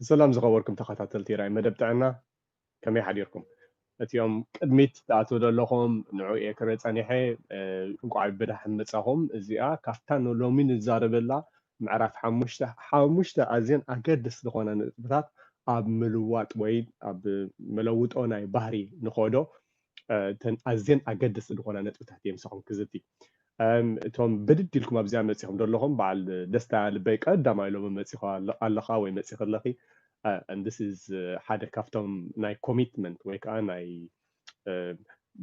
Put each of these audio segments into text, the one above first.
ሰላም ዝኸበርኩም ተኸታተልቲ ራይ መደብ ጥዕና፣ ከመይ ሓዲርኩም? እቲኦም ቅድሚት ትኣትዉ ዘለኹም ንዑ እየ ክርኢ ጸኒሐ። እንቋዕ ብደሓን መጻኹም። እዚኣ ካብታ ንሎሚ ንዛረበላ ምዕራፍ ሓሙሽተ፣ ሓሙሽተ ኣዝየን ኣገደስቲ ዝኾና ነጥብታት ኣብ ምልዋጥ ወይ ኣብ መለውጦ ናይ ባህሪ ንኸዶ እተን ኣዝየን ኣገደስቲ ዝኾና ነጥብታት እየ ምሳኹም ክዝቲ። እቶም ብድድ ኢልኩም ኣብዚኣ መፂኹም ዘለኹም በዓል ደስታ ልበይ ቀዳማይ ሎሚ መፂኹ ኣለኻ ወይ መፂኺ ኣለኺ። And this is ሓደ ካብቶም ናይ ኮሚትመንት ወይ ከዓ ናይ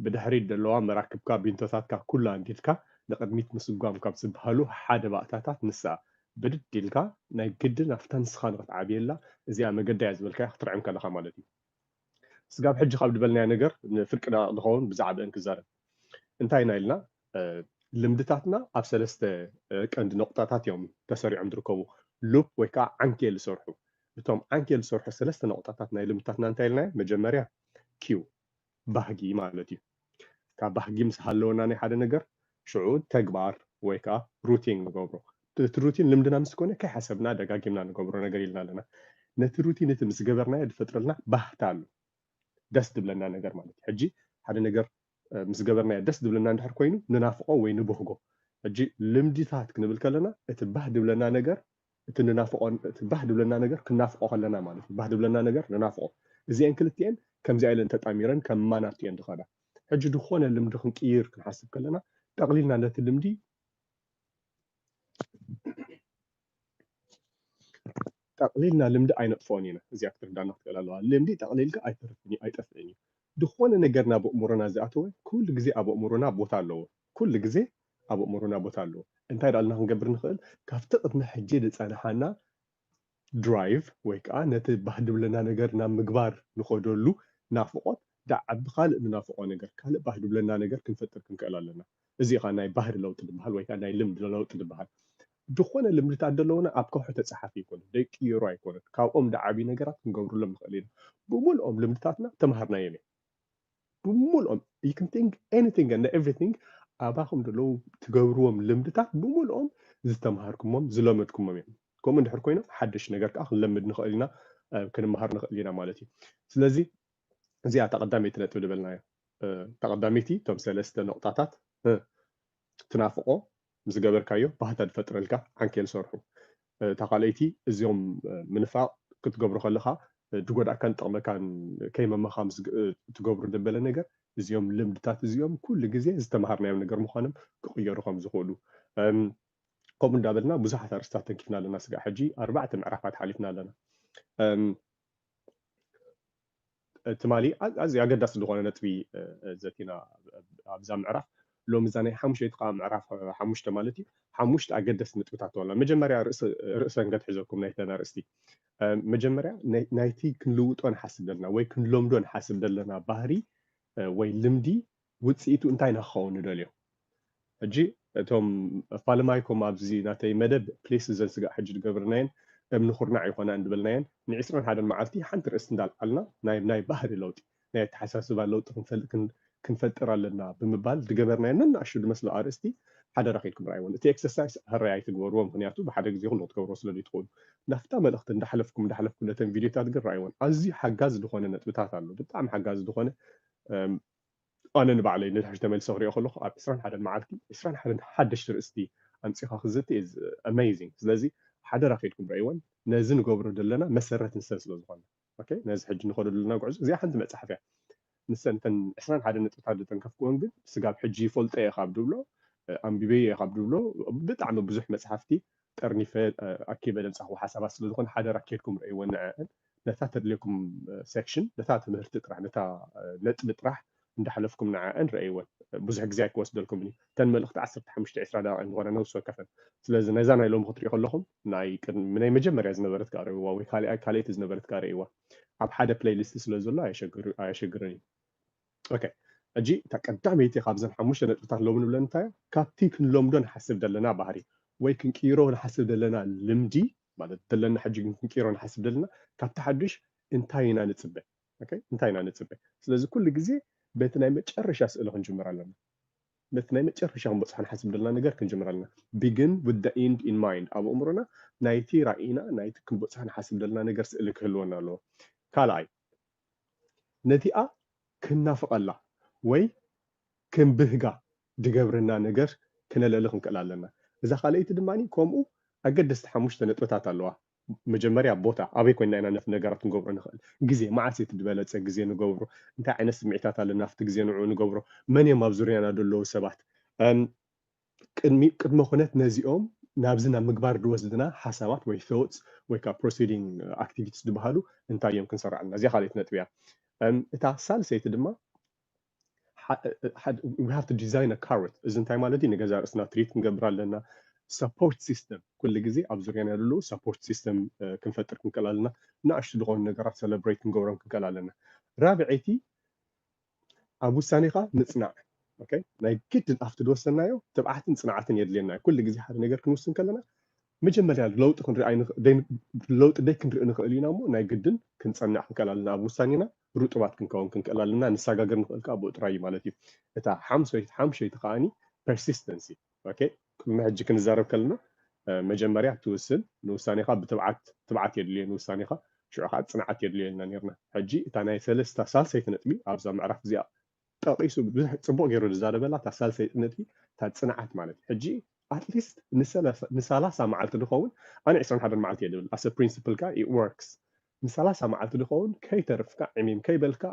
ብድሕሪት ዘለዋ መራክብካ ቢንቶታትካ ኩላ ኣንዲድካ ንቕድሚት ምስጓም ካብ ዝበሃሉ ሓደ ባእታታት ንሳ። ብድድ ኢልካ ናይ ግድን ኣብታ ንስኻ ንክትዓብየላ እዚኣ መገዳ እያ ዝበልካያ ክትርዕም ከለኻ ማለት እዩ። ስጋብ ሕጂ ካብ ዝበልናዮ ነገር ንፍርቂ ደቂቕ ዝኸውን ብዛዕባአን ክዛረብ። እንታይ ኢና ኢልና? ልምድታትና ኣብ ሰለስተ ቀንዲ ነቑጣታት እዮም ተሰሪዖም ዝርከቡ። ሉፕ ወይ ከዓ ዓንኬል ዝሰርሑ። እቶም ዓንኬል ዝሰርሑ ሰለስተ ነቑጣታት ናይ ልምድታትና እንታይ ኢልናዮ? መጀመርያ ኪው፣ ባህጊ ማለት እዩ። ካብ ባህጊ ምስ ሃለወና ናይ ሓደ ነገር ሽዑ ተግባር ወይ ከዓ ሩቲን ንገብሮ። እቲ ሩቲን ልምድና ምስ ኮነ ከይሓሰብና ደጋጊምና ንገብሮ ነገር ኢልና ኣለና። ነቲ ሩቲን እቲ ምስ ገበርናዮ ዝፈጥረልና ባህታ ኣሎ። ደስ ዝብለና ነገር ማለት እዩ። ሕጂ ሓደ ነገር ምስ ገበርናዮ ደስ ዝብለና እንድሕር ኮይኑ ንናፍቆ ወይ ንብህጎ። ሕጂ ልምድታት ክንብል ከለና እቲ ባህ ዝብለና ነገር እቲ ንናፍቆ እቲ ባህ ዝብለና ነገር ክናፍቆ ከለና ማለት እዩ። ባህ ዝብለና ነገር ንናፍቆ። እዚአን ክልቲአን ከምዚኣ ኢለን ተጣሚረን ከም ማናቱ እየን ዝኸዳ። ሕጂ ዝኾነ ልምዲ ክንቅይር ክንሓስብ ከለና ጠቕሊልና ነቲ ልምዲ ጠቕሊልና ልምዲ ኣይነጥፍኦን ኢና። እዚኣ ክትርዳና ክትክእል ኣለዋ። ልምዲ ጠቕሊልካ ኣይተርፍን እዩ፣ ኣይጠፍእን እዩ። ዝኾነ ነገር ናብ ኣእምሮና ዝኣተወ ኩሉ ግዜ ኣብ ኣእምሮና ቦታ ኣለዎ። ኩሉ ግዜ ኣብ ኣእምሮና ቦታ ኣለዎ። እንታይ ደኣልና ክንገብር ንኽእል? ካብቲ ቅድሚ ሕጂ ዝጸንሓና ድራይቭ ወይ ከዓ ነቲ ባህ ድብለና ነገር ናብ ምግባር ንኸደሉ ናፍቆት ደዓቢ ካልእ ንናፍቆ ነገር ካልእ ባህ ድብለና ነገር ክንፈጥር ክንክእል ኣለና። እዚ ከዓ ናይ ባህሪ ለውጢ ዝበሃል ወይ ከዓ ናይ ልምዲ ለውጢ ዝበሃል። ዝኾነ ልምድታት ዘለውና ኣብ ከውሒ ተፃሓፊ ኣይኮነን፣ ደቂሮ ኣይኮነን። ካብኦም ደዓብዩ ነገራት ክንገብርሎም ንኽእል ኢና። ብምልኦም ልምድታትና ተምሃርናዮም እዮም። ብምልኦም you can think anything and everything ኣባኹም ዘለዉ ትገብርዎም ልምድታት ብምልኦም ዝተምሃርኩሞም ዝለመድኩሞም እዮም። ከምኡ እንድሕር ኮይኖም ሓደሽ ነገር ከዓ ክንለምድ ንኽእል ኢና፣ ክንመሃር ንኽእል ኢና ማለት እዩ። ስለዚ እዚኣ እታ ቀዳመይቲ ነጥቢ ዝበልናዮ። እታ ቀዳመይቲ እቶም ሰለስተ ነቑጣታት ትናፍቆ ምስ ገበርካዮ ባህታ ዝፈጥረልካ ዓንኬል ሰርሑ። እታ ካልኣይቲ እዚኦም ምንፋቕ ክትገብሮ ከለኻ ዝጎዳእካን ዝጠቕመካን ከይመመኻ ትገብሮ ዘበለ ነገር እዚኦም ልምድታት እዚኦም ኩሉ ግዜ ዝተምሃርናዮም ነገር ምዃኖም ክቕየሩ ከም ዝኽእሉ ከምኡ እንዳበልና ብዙሓት ኣርስታት ተንኪፍና ኣለና። ስጋዕ ሕጂ ኣርባዕተ ምዕራፋት ሓሊፍና ኣለና። ትማሊ ኣዝዩ ኣገዳሲ ዝኾነ ነጥቢ ዘቲና ኣብዛ ምዕራፍ ሎሚ እዛ ናይ ሓሙሽተ ከዓ ምዕራፍ ሓሙሽተ ማለት እዩ። ሓሙሽተ ኣገደስቲ ነጥብታት ኣለዋ። መጀመርያ ርእሰ እንገድ ሒዘኩም ናይተን ኣርእስቲ። መጀመርያ ናይቲ ክንልውጦ ንሓስብ ዘለና ወይ ክንለምዶ ንሓስብ ዘለና ባህሪ ወይ ልምዲ ውፅኢቱ እንታይ ንክኸውን ንደልዮ። ሕጂ እቶም ፋልማይኩም ኣብዚ ናተይ መደብ ፕሊስ እዘን ስጋዕ ሕጂ ዝገብርናየን እምኒ ኩርናዕ ይኾና እንድበልናየን ንዒስራን ሓደን መዓልቲ ሓንቲ ርእስቲ እንዳልዓልና ናይ ናይ ባህሪ ለውጢ ናይ ኣተሓሳስባ ለውጢ ክንፈጥር ኣለና ብምባል ዝገበርናየን ነናእሽቱ ዝመስሉ ኣርእስቲ ሓደራ ከይድኩም ርኣይዎን። እቲ ኤክሰርሳይስ ህራይ ኣይትግበርዎ፣ ምክንያቱ ብሓደ ግዜ ኩሉ ክትገብርዎ ስለ ዘይትኽእሉ። ናብታ መልእኽቲ እንዳሓለፍኩም እንዳሓለፍኩም ነተን ቪድዮታት ግን ርኣይዎን። ኣዝዩ ሓጋዚ ዝኾነ ነጥብታት ኣሎ፣ ብጣዕሚ ሓጋዚ ዝኾነ ኣነ ንባዕለይ ንድሕሪ ተመልሰ ክሪኦ ከለኹ ኣብ ዕስራን ሓደን መዓልቲ ዕስራን ሓደን ሓደሽቲ ርእስቲ ኣምፂኻ ክዝቲ is amazing። ስለዚ ሓደራ ከይድኩም ረእይወን ነዚ ንገብሮ ዘለና መሰረት ንሰን ስለ ዝኾነ ነዚ ሕጂ ንኸዶ ዘለና ጉዕዞ እዚኣ ሓንቲ መፅሓፍ እያ። ንሰን እተን ዕስራን ሓደ ነጥብታት ዝጠንከፍክወን ግን ስጋብ ሕጂ ይፈልጦ እየ ካብ ድብሎ ኣንቢበ እየ ካብ ድብሎ ብጣዕሚ ብዙሕ መፅሓፍቲ ጠርኒፈ ኣኪበ ዘምፃኽዎ ሓሳባት ስለ ዝኾነ ሓደራ ከይድኩም ረእይወን ንዐአን ነታ ተድልየኩም ሴክሽን ነታ ትምህርቲ ጥራሕ ነታ ነጥቢ ጥራሕ እንዳሓለፍኩም ንዓአን ረእይወን። ብዙሕ ግዜ ኣይክወስደልኩምን እዩ። እተን መልእኽቲ ዓሰርተ ሓሙሽተ ዕስራ ደቂቕ ዝኾነ ነብሲ ወከፈን። ስለዚ ነዛ ናይ ሎሚ ክትሪኡ ከለኹም ናይ ቅድሚ ናይ መጀመርያ ዝነበረት ከኣ ረእይዋ ወይ ካልኣይ ካልኣይቲ ዝነበረት ከኣ ረእይዋ። ኣብ ሓደ ፕሌይሊስት ስለ ዘሎ ኣየሸግርን እዩ። ኦኬ፣ ሕጂ እታ ቀዳመይቲ ካብዘን ሓሙሽተ ነጥብታት ሎሚ ንብለን እንታይ እያ? ካብቲ ክንለምዶ ንሓስብ ዘለና ባህሪ ወይ ክንቅይሮ ንሓስብ ዘለና ልምዲ ማለት ዘለና ሕጂ ግን ክንቅይሮ ንሓስብ ዘለና ካብቲ ሓዱሽ እንታይ ኢና ንፅበ? እንታይ ኢና ንፅበ? ስለዚ ኩሉ ግዜ በቲ ናይ መጨረሻ ስእሊ ክንጅምር ኣለና። ነቲ ናይ መጨረሻ ክንበፅሖ ንሓስብ ዘለና ነገር ክንጅምር ኣለና። Begin with the end in mind። ኣብ ኣእምሮና ናይቲ ራእይና፣ ናይቲ ክንበፅሖ ንሓስብ ዘለና ነገር ስእሊ ክህልወና ኣለዎ። ካልኣይ፣ ነቲኣ ክናፍቐላ ወይ ክንብህጋ ድገብረና ነገር ክነለሊ ክንክእል ኣለና። እዛ ካልኣይቲ ድማ ከምኡ ኣገደስቲ ሓሙሽተ ነጥብታት ኣለዋ። መጀመርያ ቦታ፣ ኣበይ ኮይና ኢና ነቲ ነገራት ክንገብሮ ንኽእል? ግዜ፣ መዓስ እቲ ዝበለፀ ግዜ ንገብሮ? እንታይ ዓይነት ስምዒታት ኣለና ኣብቲ ግዜ ንዕኡ ንገብሮ? መን እዮም ኣብ ዙርያና ዘለዉ ሰባት? እም፣ ቅድሚ ቅድመ ኩነት ነዚኦም ናብዚ ናብ ምግባር ዝወስድና ሓሳባት ወይ thoughts ወይ ከዓ proceeding activities ዝበሃሉ እንታይ እዮም ክንሰርዓልና? እዚኣ ካልኣይቲ ነጥቢ እያ። እም፣ እታ ሳልሰይቲ ድማ we have to design a carrot። እዚ እንታይ ማለት እዩ? ንገዛ ርእስና ትሪት ክንገብር ኣለና። Support system፣ ኩሉ ግዜ ኣብ ዙርያና ዘለዉ support system ክንፈጥር ክንክእል ኣለና። ንኣሽቱ ዝኾኑ ነገራት ሰለብሬት ክንገብሮም ክንክእል ኣለና። ራብዐይቲ፣ ኣብ ውሳኔኻ ምፅናዕ። ኦኬ፣ ናይ ግድን ኣብቲ ዝወሰናዮ ትብዓትን ፅንዓትን የድልየና። ኩሉ ግዜ ሓደ ነገር ክንውስን ከለና መጀመርያ ለውጢ ክንርኢ ኣይንኽ- ደይ- ለውጢ ደይ ክንርኢ ንኽእል ኢና እሞ ናይ ግድን ክንፀንዕ ክንክእል ኣለና ኣብ ውሳኔና። ርጡባት ክንከውን ክንክእል ኣለና። ንሰጋገር ንኽእል ከዓ ብኡ ጥራይ እዩ ማለት እዩ። እታ ሓምሰይቲ ሓምሸይቲ ከዓኒ ፐርሲስተንሲ። ኦኬ፣ ቅድሚ ሕጂ ክንዛረብ ከለና መጀመርያ ትውስን፣ ንውሳኔኻ ብትብዓት ትብዓት የድልዮ ንውሳኔኻ፣ ሽዑ ከዓ ፅንዓት የድልዮ ኢልና ነርና። ሕጂ እታ ናይ ሰለስታ ሳልሰይቲ ነጥቢ ኣብዛ ምዕራፍ እዚኣ ጠቒሱ ብዙሕ ፅቡቅ ገይሩ ዝዛረበላ እታ ሳልሰይቲ ነጥቢ እታ ፅንዓት ማለት እዩ። ሕጂ ኣትሊስት ንሰላሳ መዓልቲ ድኸውን፣ ኣነ ዕስራን ሓደን መዓልቲ እየ ድብል ኣሰ ፕሪንስፕል ካ it works። ንሰላሳ መዓልቲ ድኸውን ከይተርፍካ ዕሚም ከይበልካ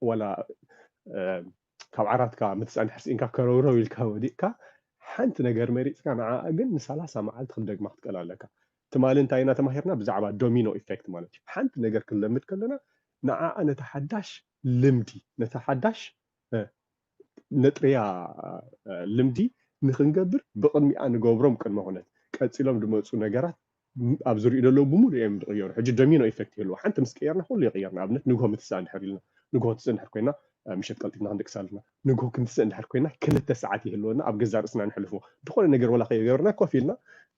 ዋላ ካብ ዓራትካ ምትፀንሕ ስኢንካ ከረውረው ኢልካ ወዲቕካ ሓንቲ ነገር መሪፅካ ንዓኣ ግን ንሰላሳ መዓልቲ ክትደግማ ክትቀል ኣለካ። ትማሊ እንታይ ኢና ተማሂርና ብዛዕባ ዶሚኖ ኢፌክት ማለት እዩ። ሓንቲ ነገር ክንለምድ ከለና ንዓኣ ነታ ሓዳሽ ልምዲ ነታ ሓዳሽ ነጥርያ ልምዲ ንክንገብር ብቕድሚኣ ንገብሮም ቅድመ ኩነት ቀፂሎም ድመፁ ነገራት ኣብ ዝሪኡ ዘለዉ ብምሉእ እዮም ዝቕየሩ። ሕጂ ዶሚኖ ኢፌክት ይህልዎ። ሓንቲ ምስ ቀየርና ኩሉ ይቕየር። ንኣብነት ንግሆ ምትሳእ እንድሕር ኢልና ንግሆ ትስእ እንድሕር ኮይና ምሸት ቀልጢፍና ክንደቅስ ኣለና። ንግሆ ክንትስእ እንድሕር ኮይና ክልተ ሰዓት ይህልወና ኣብ ገዛ ርእስና ንሕልፎ። ዝኾነ ነገር ወላ ከይገበርና ኮፍ ኢልና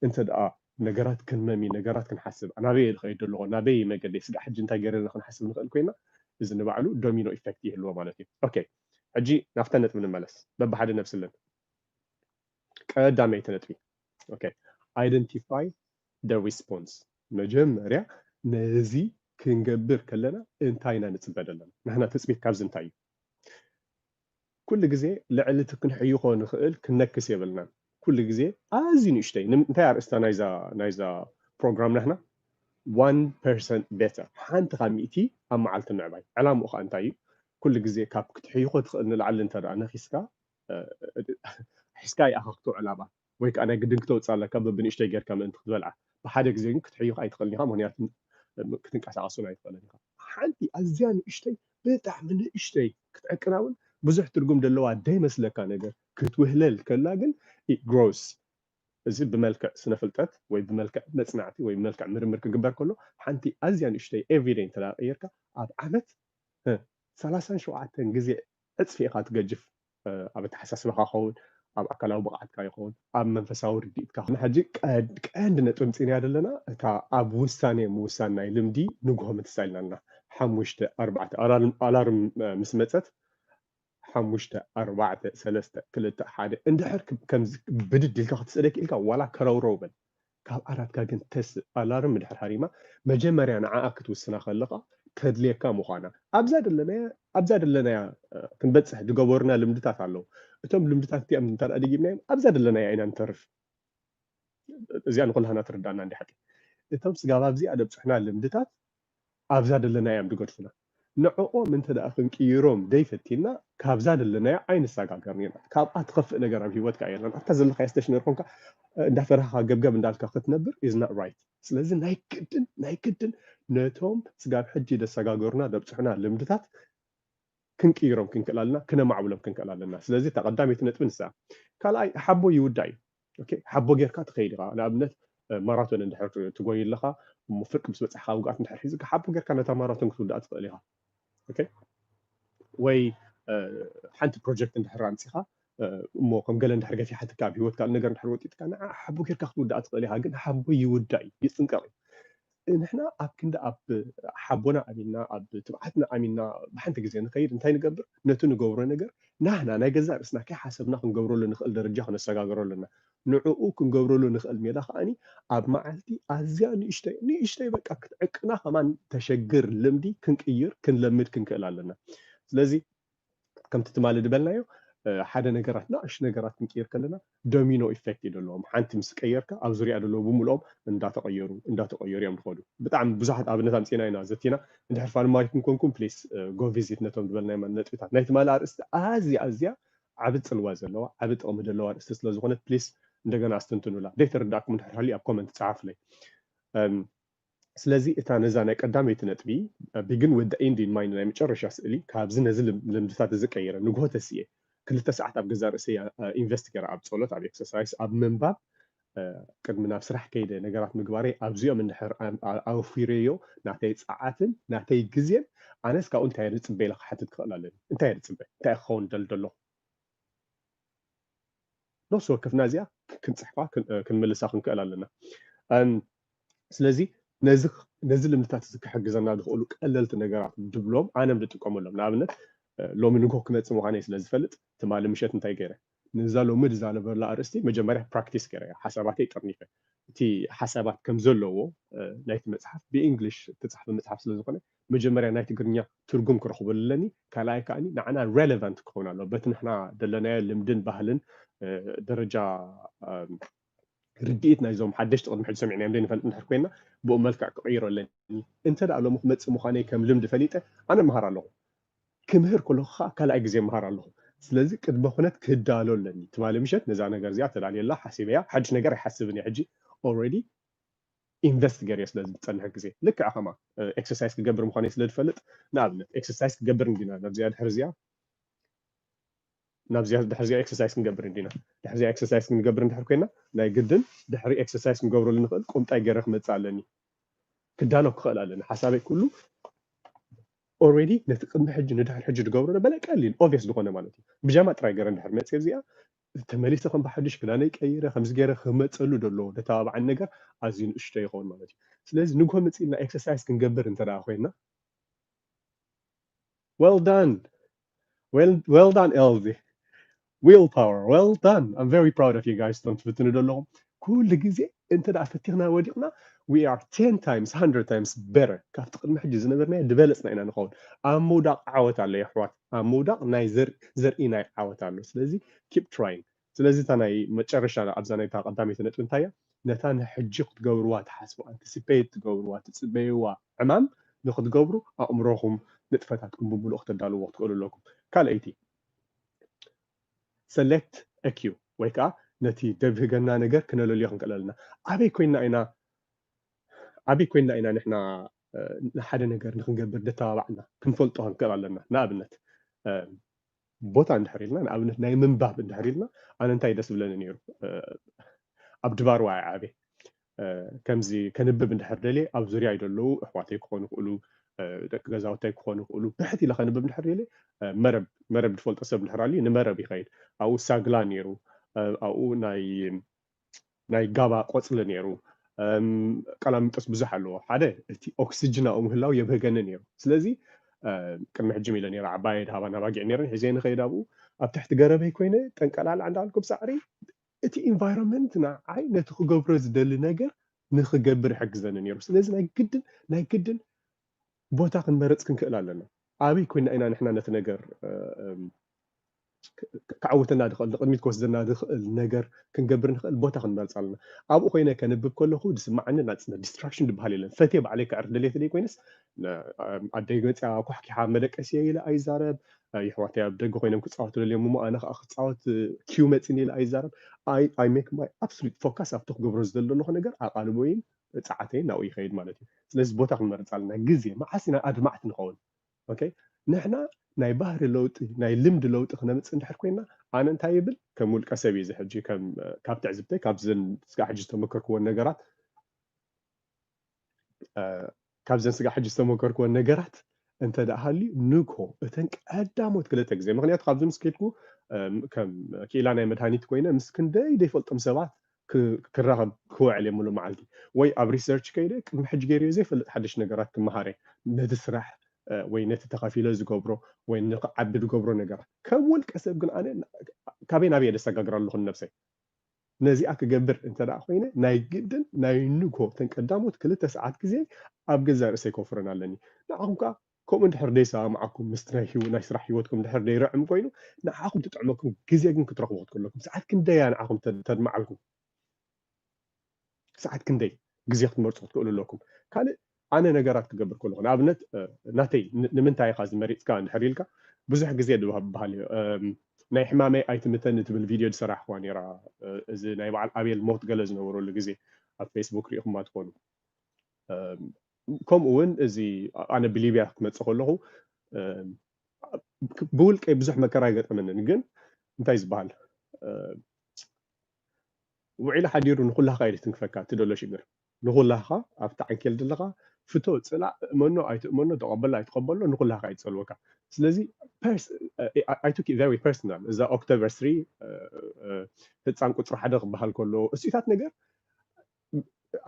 እንተ ደኣ ነገራት ክንመሚ ነገራት ክንሓስብ ናበይ እየ ዝኸይድ ዘለኹ ናበይ መገደይ ስጋዕ ሕጂ እንታይ ገይረ ክንሓስብ ንኽእል ኮይና እዚ ንባዕሉ ዶሚኖ ኢፌክት ይህልዎ ማለት እዩ። ኦኬ ሕጂ ናብታ ነጥቢ ንመለስ። በብሓደ ነብስለን ቀዳመይቲ ነጥቢ ኦኬ identify the response። መጀመርያ ነዚ ክንገብር ከለና እንታይ ኢና ንፅበ ዘለና? ንሕና ትፅቢት ካብዚ እንታይ እዩ? ኩሉ ግዜ ልዕሊ እቲ ክንሕይኾ ንኽእል ክነክስ የብልናን። ኩሉ ግዜ ኣዝዩ ንእሽተይ እንታይ ኣርእስታ ናይዛ ናይዛ ፕሮግራም ናህና one percent better ሓንቲ ካብ ሚእቲ ኣብ መዓልቲ ምዕባይ። ዕላምኡ ከዓ እንታይ እዩ? ኩሉ ግዜ ካብ ክትሕይኾ ትኽእል ንላዕሊ እንተ ነኪስካ ሒዝካ ይኣኻ ክትውዕል ኣብኣ ወይ ከዓ ናይ ግድን ክተውፅእ ኣለካ በብንእሽተይ ጌርካ ምእንቲ ክትበልዓ። ብሓደ ግዜ ግን ክትሕይኽ ኣይትኽእልን ኢኻ ምክንያቱ ክትንቀሳቐሱን ኣይትኽእልን ኢኻ። ሓንቲ ኣዝያ ንእሽተይ ብጣዕሚ ንእሽተይ ክትዕቅና እውን ብዙሕ ትርጉም ዘለዋ ደይመስለካ ነገር ክትውህለል ከላ ግን ግሮስ እዚ ብመልክዕ ስነፍልጠት ወይ ብመልክዕ መፅናዕቲ ወይ ብመልክዕ ምርምር ክግበር ከሎ ሓንቲ ኣዝያ ንእሽተይ ኤቭሪደይ እንተ ቀይርካ ኣብ ዓመት ሰላሳን ሸውዓተን ግዜ ዕፅፊ ኢኻ ትገጅፍ ኣብ ኣተሓሳስባኻ ይኸውን ኣብ ኣካላዊ ብቕዓትካ ይኸውን ኣብ መንፈሳዊ ርድኢትካ ሕጂ ቀንዲ ነጥቢ ምፅእናያ ዘለና እታ ኣብ ውሳኔ ምውሳን ናይ ልምዲ ንግሆ ምትሳእ ኢልና ኣለና ሓሙሽተ ኣርባዕተ ኣላርም ምስ መፀት ሓሙሽተ ኣርባዕተ ሰለስተ ክልተ ሓደ እንድሕር ከምዚ ብድድ ኢልካ ክትስእደ ክኢልካ ዋላ ከረውረው በል ካብ ዓራትካ ግን ተስእ ኣላርም እንድሕር ሃሪማ መጀመርያ ንዓኣ ክትውስና ከለኻ ከድልየካ ምዃና ኣብዛ ደለናያ ኣብዛ ደለናያ ክንበፅሕ ዝገበሩና ልምድታት ኣለዉ እቶም ልምድታት እቲኦም እንተ ደጊምናዮም ኣብዛ ደለናያ ኢና ንተርፍ እዚኣ ንኩላህና ትርዳና እንዲ ሓቂ እቶም ስጋብ ኣብዚኣ ደብፅሑና ልምድታት ኣብዛ ደለናያ እዮም ዝገድፉና ንዕኦም እንተ ደኣ ክንቅይሮም ደይፈቲና ካብዛ ደለናያ ኣይንሰጋገርን ኢና ካብኣ ትኸፍእ ነገር ኣብ ሂወትካ የለን ኣብታ ዘለኻያ ስቴሽነሪ ኮንካ እንዳፈራህኻ ገብገብ እንዳልካ ክትነብር is not right ስለዚ ናይ ግድን ናይ ግድን ነቶም ስጋብ ሕጂ ደሰጋገሩና ደብፅሑና ልምድታት ክንቅይሮም ክንክእል ኣለና ክነማዕብሎም ክንክእል ኣለና ስለዚ እታ ቀዳመይቲ ነጥቢ ንሳ ካልኣይ ሓቦ ይውዳእ እዩ ሓቦ ጌርካ ትኸይድ ኢኻ ንኣብነት ማራቶን እንድሕር ትጎይ ኣለኻ እሞ ፍርቂ ምስ በፃሕካ ውግኣት እንድሕር ሒዝካ ሓቦ ጌርካ ነታ ማራቶን ክትውዳእ ትኽእል ኢኻ ወይ ሓንቲ ፕሮጀክት እንድሕር ኣምፂኻ እሞ ከም ገለ እንድሕር ገፊሓትካ ኣብ ሂወት ካልእ ነገር እንድሕር ወጢጥካ ንዓ ሓቦ ጌርካ ክትውዳእ ትኽእል ኢኻ ግን ሓቦ ይውዳእ እዩ ይፅንቀቕ እዩ ንሕና ኣብ ክንዲ ኣብ ሓቦና ኣሚንና ኣብ ትብዓትና ኣሚንና ብሓንቲ ግዜ ንኸይድ እንታይ ንገብር? ነቲ ንገብሮ ነገር ናህና ናይ ገዛእ ርእስና ከይሓሰብና ክንገብረሉ ንኽእል ደረጃ ክነሰጋግሮ ኣለና። ንዕኡ ክንገብረሉ ንኽእል ሜላ ከዓኒ ኣብ መዓልቲ ኣዝያ ንእሽተይ ንእሽተይ በቃ ክትዕቅና ከማን ተሸግር ልምዲ ክንቅይር ክንለምድ ክንክእል ኣለና። ስለዚ ከምቲ ትማሊ ዝበልናዮ ሓደ ነገራት ንእሽቱ ነገራት ክንቅይር ከለና ዶሚኖ ኢፌክት እዩ ዘለዎም። ሓንቲ ምስ ቀየርካ ኣብ ዙሪያ ዘለዉ ብምልኦም እንዳተቀየሩ እንዳተቀየሩ እዮም ዝኸዱ። ብጣዕሚ ብዙሓት ኣብነት ኣምፂና ኢና ዘቲና። እንድሕር ፋን ማይኩም ኮንኩም ፕሊስ ጎ ቪዚት ነቶም ዝበልናዮም ነጥብታት ናይ ትማሊ ኣርእስቲ ኣዝያ ኣዝያ ዓቢ ፅልዋ ዘለዋ ዓቢ ጥቕሚ ዘለዋ ኣርእስቲ ስለዝኾነት ፕሊስ እንደገና ኣስተንትኑላ። ዘይተረዳእኩም እንድሕር ሃልዩ ኣብ ኮመንት ፀሓፉለይ። ስለዚ እታ ነዛ ናይ ቀዳመይቲ ነጥቢ ቢግን ወደ ኢንድ ኢን ማይንድ ናይ መጨረሻ ስእሊ ካብዚ ነዚ ልምድታት እዚ ቀይረ ንግሆ ተስየ ክልተ ሰዓት ኣብ ገዛ ርእሰይ ኢንቨስት ገይረ ኣብ ጸሎት ኣብ ኤክሰርሳይስ ኣብ ምንባብ ቅድሚ ናብ ስራሕ ከይደ ነገራት ምግባረይ ኣብዚኦም እንድሕር ኣውፊረዮ ናተይ ጸዓትን ናተይ ግዜን ኣነስ ካብኡ እንታይ ዝጽበ ኢለ ክሓትት ክኽእል ኣለኒ እንታይ ዝጽበ እንታይ ክኸውን ደል ደለኹ ነፍሲ ወከፍና እዚኣ ክንፅሕፋ ክንምልሳ ክንክእል ኣለና። ስለዚ ነዚ ልምድታት እዚ ክሕግዘና ዝኽእሉ ቀለልቲ ነገራት ድብሎም ኣነም ዝጥቀመሎም ንኣብነት ሎሚ ንግሆ ክመፅእ ምዃነይ ስለ ዝፈልጥ ትማሊ ምሸት እንታይ ገይረ ነዛ ሎሚ ዝዛረበላ ኣርእስቲ መጀመርያ ፕራክቲስ ገይረ ሓሳባተይ ጠርኒፈ እቲ ሓሳባት ከም ዘለዎ ናይቲ መፅሓፍ ብእንግሊሽ ተፃሕፈ መፅሓፍ ስለ ዝኾነ መጀመርያ ናይ ትግርኛ ትርጉም ክረኽበሉ ኣለኒ ካልኣይ ከዓኒ ንዓና ሬሌቫንት ክኸውን ኣለዎ በቲ ንሕና ዘለናዮ ልምድን ባህልን ደረጃ ርድኢት ናይዞም ሓደሽቲ ቅድሚ ሕጂ ሰሚዕናዮም ዘይንፈልጥ እንድሕር ኮይና ብኡ መልክዕ ክቕይሮ ኣለኒ እንተ ደኣ ሎሚ ክመፅእ ምዃነይ ከም ልምዲ ፈሊጠ ኣነ መሃር ኣለኹ ክምህር ከለኹ ከዓ ካልኣይ ግዜ መሃር ኣለኹ ስለዚ ቅድመ ኩነት ክዳሎ ኣለኒ ትማሊ ምሸት ነዛ ነገር እዚኣ ተዳልየላ ሓሲበያ ሓድሽ ነገር ኣይሓስብን እየ ሕጂ ኦልሬዲ ኢንቨስት ገይረ ስለ ዝፀንሕ ግዜ ልክዕ ከማ ኤክሰርሳይዝ ክገብር ምዃነይ ስለ ዝፈልጥ ንኣብነት ኤክሰርሳይዝ ክገብር እንዲና ናብዚኣ ድሕር እዚኣ ናብዚኣ ድሕር እዚኣ ኤክሰርሳይዝ ክንገብር እንዲና ድሕር እዚኣ ኤክሰርሳይዝ ክንገብር እንድሕር ኮይና ናይ ግድን ድሕሪ ኤክሰርሳይዝ ክንገብረሉ ንኽእል ቁምጣይ ገይረ ክመፅእ ኣለኒ ክዳሎ ክኽእል ኣለኒ ሓሳበይ ኩሉ ኦልሬዲ ነቲ ቅድሚ ሕጂ ንድሕር ሕጂ ዝገብሮ ነበለ ቀሊል ኦብቪየስ ዝኾነ ማለት እዩ ብጃማ ጥራይ ገይረ እንድሕር መፅእ እዚኣ ተመሊሰ ከም ብሓድሽ ክዳነይ ቀይረ ከምዚ ገይረ ክመፀሉ ደለዎ ደተባብዓን ነገር ኣዝዩ ንእሽቶ ይኸውን ማለት እዩ ስለዚ ንግሆ መፂእና ኤክሰርሳይዝ ክንገብር እንተ ኮይና well done well, well done Elzy will power well done I'm very proud of you guys ቶም ትፍትኑ ደለኹም ኩሉ ግዜ እንተ ደኣ ፈቲኽና ወዲቕና we are ten times hundred times better ካብቲ ቅድሚ ሕጂ ዝነበርናዮ ዝበለፅና ኢና ንኸውን ኣብ ምውዳቕ ዓወት ኣሎ የሕዋት ኣብ ምውዳቕ ናይ ዘርኢ ናይ ዓወት ኣሎ ስለዚ keep trying ስለዚ እታ ናይ መጨረሻ ኣብዛ ናይታ ቀዳመይቲ ነጥቢ እንታይ እያ ነታ ንሕጂ ክትገብርዋ ትሓስቡ ኣንቲሲፔት ትገብርዋ ትፅበይዋ ዕማም ንክትገብሩ ኣእምሮኹም ንጥፈታትኩም ብምሉእ ክተዳልዎ ክትክእሉ ኣለኩም ካልኣይቲ ሰሌክት ኪው ወይ ከዓ ነቲ ደብህገና ነገር ክነለልዮ ክንክእል ኣለና ኣበይ ኮይና ኢና ኣበይ ኮይና ኢና ንሕና ንሓደ ነገር ንክንገብር ደተባባዕና ክንፈልጦ ክንክእል ኣለና ንኣብነት ቦታ እንድሕር ኢልና ንኣብነት ናይ ምንባብ እንድሕር ኢልና ኣነ እንታይ ደስ ብለኒ ነይሩ ኣብ ድባርዋ ዓበ ከምዚ ከንብብ እንድሕር ደልየ ኣብ ዙርያ ይደለዉ ኣሕዋተይ ክኾኑ ይኽእሉ ደቂ ገዛውታይ ክኾኑ ይኽእሉ ብሕት ኢለ ከንብብ እንድሕር ደልየ መረብ መረብ ዝፈልጦ ሰብ እንድሕር ኣልዩ ንመረብ ይኸይድ ኣብኡ ሳግላ ነይሩ ኣብኡ ናይ ናይ ጋባ ቆፅሊ ነይሩ ቀላሚጦስ ብዙሕ ኣለዎ ሓደ እቲ ኦክስጅን ኣብኡ ምህላው የብህገኒ ነይሩ ስለዚ ቅድሚ ሕጂ ኢለ ነይረ ዓባየ ድሃባ ናባጊዕ ነይረን ሒዘ ንኸይድ ኣብኡ ኣብ ትሕቲ ገረበይ ኮይነ ጠንቀላላ እንዳልኩ ብሳዕሪ እቲ ኢንቫይሮንመንት ንዓይ ነቲ ክገብሮ ዝደሊ ነገር ንክገብር ይሕግዘኒ ነይሩ ስለዚ ናይ ግድን ናይ ግድን ቦታ ክንመርፅ ክንክእል ኣለና ኣበይ ኮይና ኢና ንሕና ነቲ ነገር ክዓውተና ዝኽእል ንቅድሚት ክወስደና ዝኽእል ነገር ክንገብር ንኽእል ቦታ ክንመርፅ ኣለና ኣብኡ ኮይነ ከንብብ ከለኹ ዝስማዓኒ ናፅነት ዲስትራክሽን ዝበሃል የለን ፈትየ ባዕለይ ክዕርፍ ደልየ ተደይ ኮይነስ ኣደይ መፅያ ኳሕኪሓ መደቀስየ ኢለ ኣይዛረብ ይሕዋተይ ኣብ ደገ ኮይኖም ክፃወቱ ደልዮም እሞ ኣነ ከዓ ክፃወት ኪዩ መፂኒ ኢለ ኣይዛረብ I make my absolute focus ኣብቲ ክገብሮ ዝደለኹ ነገር ኣቓልቦይን ፃዓተይን ናብኡ ይኸይድ ማለት እዩ ስለዚ ቦታ ክንመርፅ ኣለና ግዜ መዓስ ኢና ኣድማዕቲ ንኸውን okay ንሕና ናይ ባህሪ ለውጢ ናይ ልምዲ ለውጢ ክነምፅእ እንድሕር ኮይና ኣነ እንታይ ይብል ከም ውልቀ ሰብ እዩ ሕጂ ካብ ትዕዝብተይ ካብዘን ስጋ ሕጂ ዝተመከርክዎን ነገራት ካብዘን ስጋ ሕጂ ዝተመከርክዎን ነገራት እንተ ደኣ ሃልዩ ንግሆ እተን ቀዳሞት ክልተ ግዜ ምክንያቱ ካብዚ ምስ ከድኩ ከም ክኢላ ናይ መድሃኒት ኮይነ ምስ ክንደይ ዘይፈልጦም ሰባት ክራኸብ ክውዕል እየ ሙሉእ መዓልቲ። ወይ ኣብ ሪሰርች ከይደ ቅድሚ ሕጂ ገይረዮ ዘይፈልጥ ሓደሽ ነገራት ክመሃር እየ። ነቲ ስራሕ ወይ ነቲ ተኸፊለ ዝገብሮ ወይ ንክዓቢ ዝገብሮ ነገራት። ከም ውልቀ ሰብ ግን ኣነ ካበይ ናበይ እየ ደሰጋግር ኣለኹ ንነብሰይ? ነዚኣ ክገብር እንተ ደኣ ኮይነ ናይ ግድን ናይ ንግሆ ተን ቀዳሞት ክልተ ሰዓት ግዜ ኣብ ገዛእ ርእሰይ ከውፍረን ኣለኒ። ንዓኹም ከኣ ከምኡ እንድሕር ደይሰማማዓኩም ምስቲ ናይ ህይወ- ናይ ስራሕ ህይወትኩም እንድሕር ደይርዕም ኮይኑ ንዓኹም ትጥዕመኩም ግዜ ግን ክትረኽቡ ክትክእሉ ኣለኩም። ሰዓት ክንደያ ንዓኹም ተ- ተድምዓልኩም? ሰዓት ክንደይ ግዜ ክትመርፁ ክትክእሉ ኣለኩም። ካልእ ኣነ ነገራት ክገብር ከለኹ ንኣብነት እ፣ ናተይ ን- ንምንታይ ኢኻ እዚ መሪፅካ እንድሕር ኢልካ ብዙሕ ግዜ ድባሃል እዩ። እም፣ ናይ ሕማመይ ኣይትምተኒ ትብል ቪድዮ ዝሰራሕዋ ነይራ። እ፣ እዚ ናይ በዓል ኣቤል ሞት ገለ ዝነበረሉ ግዜ ኣብ ፌስቡክ ሪኢኹማ ትኾኑ። እም፣ ከምኡ እውን እዚ ኣነ ብሊብያ ክመፅእ ከለኹ እም፣ ብውልቀይ ብዙሕ መከራ ኣይገጠመንን፣ ግን እንታይ ዝበሃል እ፣ ውዒሉ ሓዲሩ ንኹላኻ እዩ ዝትንክፈካ እቲ ደሎ ሽግር። ንኹላኻ ኣብቲ ዓንኬል ዘለኻ ፍቶ፣ ጽላእ፣ እመኖ ኣይትእመኖ፣ ተቐበሎ ኣይትቐበሎ፣ ንኹላኻ እዩ ዝጸልወካ። ስለዚ I took it very personal። እዛ ኦክቶበር ስሪ ህፃን ቁፅሪ ሓደ ክበሃል ከሎ እሱታት ነገር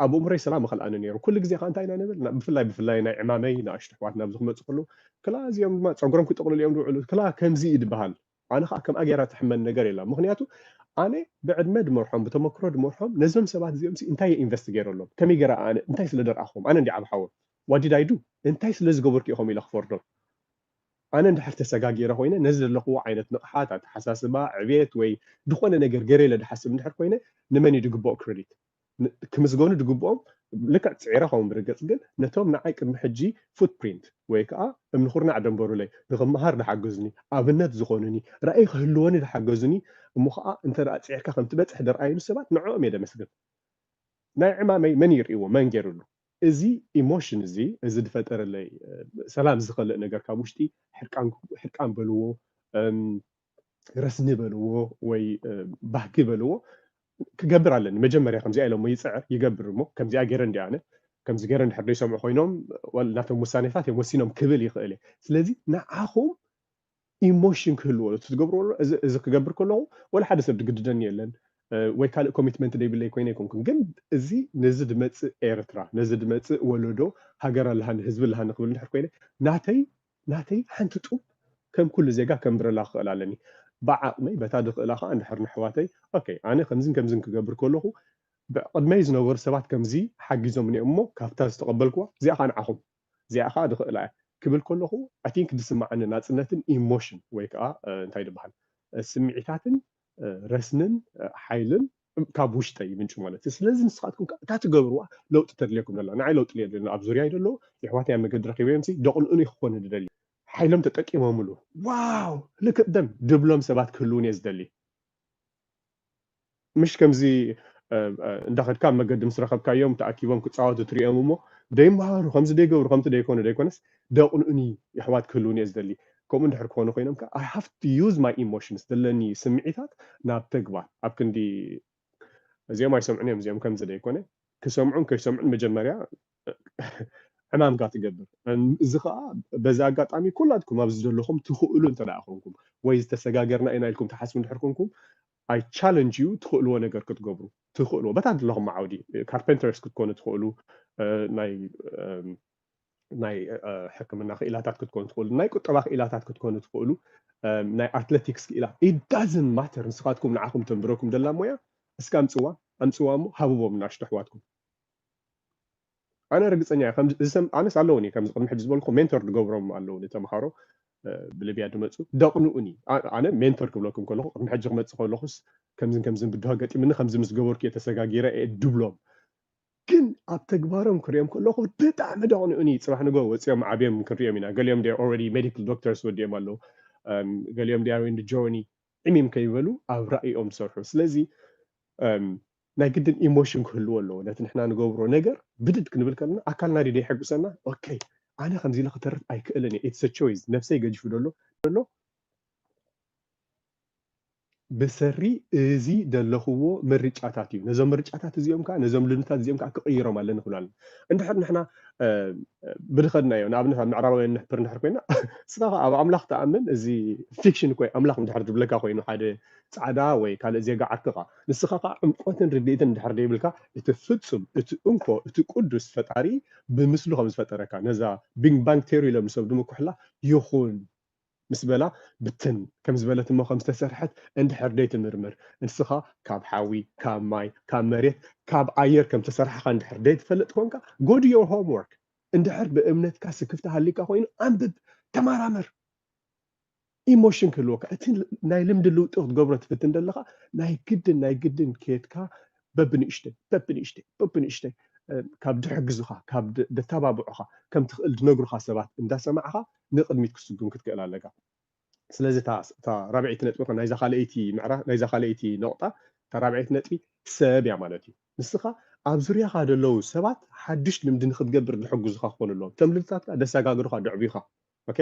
ኣብ ኣእምሮይ ሰላም ይኸልኣኒ ነይሩ። ኩሉ ግዜ ከዓ እንታይ ኢና ንብል? ና- ብፍላይ ብፍላይ ናይ ዕማመይ ንኣሽቱ ኣሕዋትና ኣብዚ ክመፁ ከለዉ ክላ እዚኦም ድማ ፀጉሮም ክጥቕልሉ እዮም ዝውዕሉ፣ ክላ ከምዚ እዩ ዝበሃል። ኣነ ከዓ ከምኣ ገይራ ትሕመን ነገር የላ። ምክንያቱ ኣነ ብዕድመ ድመርሖም ብተመክሮ ድመርሖም ነዞም ሰባት እዚኦም ሲ እንታይ ኢንቨስት ገይረሎም? ከመይ ገይረ ኣነ እንታይ ስለ ደርኣኹም? ኣነ እንዲ ዓብ ሓዎም ዋዲዳይዱ እንታይ ስለ ዝገበርኩ ኢኹም ኢለ ክፈርዶም? ኣነ እንድሕር ተሰጋጊረ ኮይነ ነዚ ዘለኽዎ ዓይነት ንቕሓት ኣተሓሳስባ ዕቤት ወይ ዝኾነ ነገር ገይረ ኢለ ድሓስብ እንድሕር ኮይነ ንመን እዩ ድግብኦ ክሬዲት? ክምስገኑ ድግብኦም። ልክዕ ፅዒረ ኸውን ብርግፅ ግን ነቶም ንዓይ ቅድሚ ሕጂ ፉትፕሪንት ወይ ከዓ እምኒ ኩርናዕ ደንበሩለይ ንክመሃር ድሓገዙኒ ኣብነት ዝኾኑኒ ራእይ ክህልወኒ ድሓገዙኒ እሞ ከዓ እንተ ደኣ ፅዒርካ ከም ትበፅሕ ድርኣዩኒ ሰባት ንዕኦም እየ ደመስግን። ናይ ዕማመይ መን ይርእይዎ መን ገይሩሉ? እዚ ኢሞሽን እዚ እዚ ድፈጠረለይ ሰላም ዝኸልእ ነገር ካብ ውሽጢ ሕርቃን በልዎ ረስኒ በልዎ ወይ ባህጊ በልዎ ክገብር ኣለኒ። መጀመርያ ከምዚኣ ኢሎሞ ይፅዕር ይገብር እሞ ከምዚኣ ገይረ እንዲ ኣነ ከምዚ ገይረ እንድሕር ዘይሰምዑ ኮይኖም ናቶም ውሳኔታት እዮም ወሲኖም ክብል ይኽእል እየ። ስለዚ ንዓኹም ኢሞሽን ክህልዎ ትገብርዎ እዚ ክገብር ከለኹ ወላ ሓደ ሰብ ድግድደኒ የለን ወይ ካልእ ኮሚትመንት ደይብለይ ኮይነ ኣይኮንኩን። ግን እዚ ነዚ ድመፅእ ኤርትራ ነዚ ድመፅእ ወለዶ ሃገር ኣለሃኒ ህዝቢ ኣለሃኒ ክብል እንድሕር ኮይነ ናተይ ናተይ ሓንቲ ጡብ ከም ኩሉ ዜጋ ከንብረላ ክኽእል ኣለኒ። ብዓቕመይ በታ ድኽእላ ከዓ እንድሕር ንሕዋተይ ኦኬ ኣነ ከምዝን ከምዝን ክገብር ከለኹ ብቕድመይ ዝነበሩ ሰባት ከምዚ ሓጊዞምኒ እዮም እሞ ካብታ ዝተቐበልክዋ እዚኣ ከዓ ንዓኹም እዚኣ ከዓ ድኽእላ እያ ክብል ከለኹ ኣይ ቲንክ ዝስማዓኒ ናፅነትን ኢሞሽን ወይ ከዓ እንታይ ድበሃል ስምዒታትን ረስንን ሓይልን ካብ ውሽጠ ይምንጩ ማለት እዩ። ስለዚ ንስኻትኩም ከ እታ ትገብርዋ ለውጢ ተድልየኩም ደላ ንዓይ ለውጢ ልየ ደለ ኣብ ዙርያ ደለዉ የሕዋተይ ኣብ መገዲ ረኪበዮም ሲ ደቕንኡኒ ክኾኑ ድደሊ ሓይሎም ተጠቂሞምሉ ዋው ልክእ ደም ድብሎም ሰባት ክህልውን እየ ዝደሊ። ምሽ ከምዚ እንዳኸድካ ኣብ መገዲ ምስ ረኸብካዮም ተኣኪቦም ክፃወቱ ትሪኦም እሞ ደይመሃሩ ከምዚ ደይገብሩ ከምቲ ደይኮኑ ደይኮነስ ደቕንኡኒ የሕዋት ክህልውን እየ ዝደሊ። ከምኡ እንድሕር ክኾኑ ኮይኖም ከ I have to use my emotions ዘለኒ ስምዒታት ናብ ተግባር ኣብ ክንዲ እዚኦም ኣይሰምዑን እዮም እዚኦም ከምዚ ደይኮነ ክሰምዑን ከይሰምዑን መጀመርያ ዕማምካ ትገብር። እዚ ከዓ በዚ ኣጋጣሚ ኩላትኩም ኣብዚ ዘለኹም ትኽእሉ እንተ ደኣ ኮንኩም ወይ ዝተሰጋገርና ኢና ኢልኩም ትሓስቡ እንድሕር ኮንኩም I challenge you ትኽእልዎ ነገር ክትገብሩ ትኽእልዎ በታ ዘለኹም ዓውዲ ካርፔንተርስ ክትኮኑ ትኽእሉ ናይ ናይ ሕክምና ክኢላታት ክትኮኑ ትኽእሉ ናይ ቁጠባ ክኢላታት ክትኮኑ ትኽእሉ ናይ ኣትሌቲክስ ክኢላ it doesn't matter ንስኻትኩም ንዓኹም ተንብረኩም ደላ ሞያ እስከ ኣምፅዋ ኣምፅዋ እሞ ሃብዎም ናሽቶ ኣሕዋትኩም ኣነ ርግፀኛ ኣነስ ኣለውኒ ከምዚ ቅድሚ ሕጂ ዝበልኩ ሜንቶር ዝገብሮም ኣለውኒ ተምሃሮ ብልብያ ድመፁ ደቕንኡኒ ኣነ ሜንቶር ክብለኩም ከለኹ ቅድሚ ሕጂ ክመፅእ ከለኹስ ከምዝን ከምዝን ብድሆ ገጢምኒ ከምዚ ምስ ገበርኩ እየ ተሰጋጊረ እየ ድብሎም ግን ኣብ ተግባሮም ክሪኦም ከለኹ ብጣዕሚ ደቕንኡኒ ፅባሕ ንጎ ወፂኦም ዓብዮም ክንሪኦም ኢና ገሊኦም ዲ already medical doctors ወዲኦም ኣለዉ ገሊኦም ዲ are in the journey ዕሚም ከይበሉ ኣብ ራእይኦም ዝሰርሑ ስለዚ ናይ ግድን ኢሞሽን ክህልዎ ኣለዎ ነቲ ንሕና ንገብሮ ነገር ብድድ ክንብል ከለና ኣካልና ዲ ደይሐግሰና okay ኣነ ከምዚ ኢለ ክተርፍ ኣይክእልን እየ it's choice ነብሰይ ገዲፉ ደሎ ደሎ ብሰሪ እዚ ደለኽዎ ምርጫታት እዩ ነዞም ምርጫታት እዚኦም ከዓ ነዞም ልምድታት እዚኦም ከዓ ክቕይሮም ኣለኒ ክብሉ ኣለና እንድሕር ንሕና ብድኸድናዮ። ንኣብነት ኣብ ምዕራባውያን ንሕብር እንድሕር ኮይና፣ እስኻ ኣብ ኣምላኽ ተኣምን፣ እዚ ፊክሽን እኮ ኣምላኽ እንድሕር ዝብለካ ኮይኑ ሓደ ጻዕዳ ወይ ካልእ ዜጋ ዓርክኻ፣ ንስኻ ከዓ ዕምቆትን ርድኢትን እንድሕር ዘይብልካ፣ እቲ ፍጹም፣ እቲ እንኮ፣ እቲ ቅዱስ ፈጣሪ ብምስሉ ከም ዝፈጠረካ፣ ነዛ ቢግ ባንግ ቴሪ ኢሎም ንሰብ ድምኩሕላ ይኹን ምስ በላ ብትን ከም ዝበለት እሞ ከም ዝተሰርሐት እንድሕር ደይ ትምርምር፣ ንስኻ ካብ ሓዊ፣ ካብ ማይ፣ ካብ መሬት፣ ካብ ኣየር ከም ተሰርሕኻ እንድሕር ደይ ትፈልጥ ኮንካ፣ go do your homework። እንድሕር ብእምነትካ ስክፍቲ ሃሊካ ኮይኑ፣ ኣንብብ፣ ተመራመር። ኢሞሽን ክህልወካ፣ እቲ ናይ ልምዲ ልውጢ ክትገብሮ ትፍትን ዘለኻ፣ ናይ ግድን ናይ ግድን ከድካ በብንእሽተይ በብንእሽተይ በብንእሽተይ ካብ ድሕግዙኻ፣ ካብ ደተባብዑኻ፣ ከም ትኽእል ድነግሩኻ ሰባት እንዳሰማዕኻ ንቕድሚት ክትስጉም ክትክእል ኣለካ። ስለዚ እታ ራብዐይቲ ነጥቢ ናይዛ ካልኣይቲ ምዕራፍ፣ ናይዛ ካልኣይቲ ነቑጣ፣ እታ ራብዐይቲ ነጥቢ ሰብ እያ ማለት እዩ። ንስኻ ኣብ ዙርያኻ ዘለዉ ሰባት ሓድሽ ልምዲ ንክትገብር ዝሕግዙኻ ክኾኑ ኣለዎም። ተምልልታትካ ደሰጋግሩኻ ደዕብዩኻ። ኦኬ፣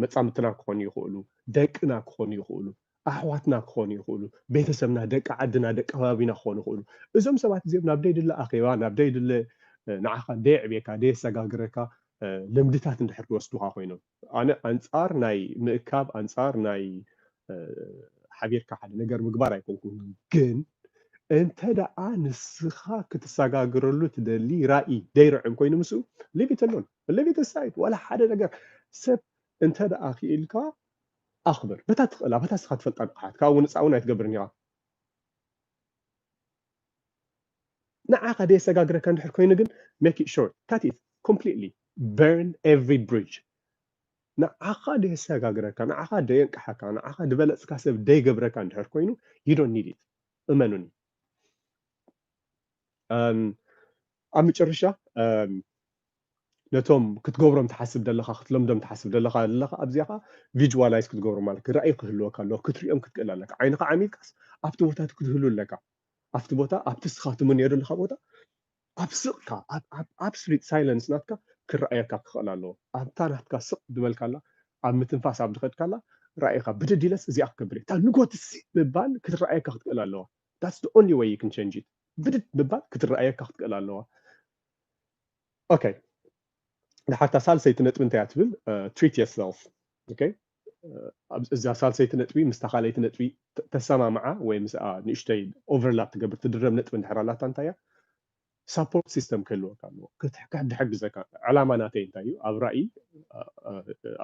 መጻምድትና ክኾኑ ይኽእሉ፣ ደቅና ክኾኑ ይኽእሉ፣ ኣሕዋትና ክኾኑ ይኽእሉ፣ ቤተሰብና፣ ደቂ ዓድና፣ ደቂ ከባቢና ክኾኑ ይኽእሉ። እዞም ሰባት እዚኦም ናብ ደይድለ ኣኼባ፣ ናብ ደይድለ ንዓኻ ደየዕብየካ፣ ደየሰጋግረካ ልምድታት እንድሕር ዝወስዱኻ ኮይኖም፣ ኣነ ኣንጻር ናይ ምእካብ፣ ኣንጻር ናይ ሓቢርካ ሓደ ነገር ምግባር ኣይኮንኩን። ግን እንተ ደኣ ንስኻ ክትሰጋግረሉ ትደሊ ራእይ ደይርዕም ኮይኑ ምስኡ፣ leave it alone፣ leave it aside። ዋላ ሓደ ነገር ሰብ እንተ ደኣ ክኢልካ ኣኽብር። በታ ትኽእላ፣ በታ ንስኻ ትፈልጣ ንቕሓት፣ ካብኡ ንጻ እውን ኣይትገብርን ኢኻ። ንዓኻ ደየሰጋግረካ እንድሕር ኮይኑ ግን make it short, cut it completely, burn every bridge። ንዓኻ ደየሰጋግረካ፣ ንዓኻ ደየንቅሓካ፣ ንዓኻ ዝበለጽካ ሰብ ደይገብረካ እንድሕር ኮይኑ you don't need it። እመኑኒ። ኣብ መጨረሻ ነቶም ክትገብሮም ትሓስብ ደለኻ፣ ክትለምዶም ትሓስብ ደለኻ ኣለኻ ኣብዚኣ ቪዥዋላይዝ ክትገብሮም ማለት ክራእይ ክህልወካ ኣለዎ። ክትሪኦም ክትክእል ኣለካ። ዓይንኻ ዓሚልካስ ኣብቲ ቦታ ክትህሉ ኣለካ። ኣብቲ ቦታ፣ ኣብቲ ንስኻ ትምነዮ ዘለኻ ቦታ ኣብ ስቕካ፣ ኣብ ኣብሶሉት ሳይለንስ ናትካ ክረኣየካ ክኽእል ኣለዎ። ኣብታ ናትካ ስቕ ዝበልካላ፣ ኣብ ምትንፋስ ኣብ ዝኸድካላ ራእይኻ ብድድ ኢለስ እዚኣ ክገብር እየ፣ እታ ንጎትሲ ምባል ክትረኣየካ ክትክእል ኣለዋ። That's the only way you can change it። ብድድ ምባል ክትረኣየካ ክትክእል ኣለዋ። ኦኬ፣ ድሓር እታ ሳልሰይቲ ነጥቢ እንታይ እያ ትብል? Treat yourself። ኦኬ፣ እዛ ሳልሰይቲ ነጥቢ ምስታ ካልኣይቲ ነጥቢ ተሰማምዓ ወይ ምስኣ ንእሽተይ ኦቨርላፕ ትገብር ትድረብ ነጥቢ እንድሕር ኣላታ እንታይ እያ? ሳፖርት ሲስተም ክህልወካ ኣለዎ። ክትሕግዘካ፣ ዕላማ ናተይ እንታይ እዩ? ኣብ ራእይ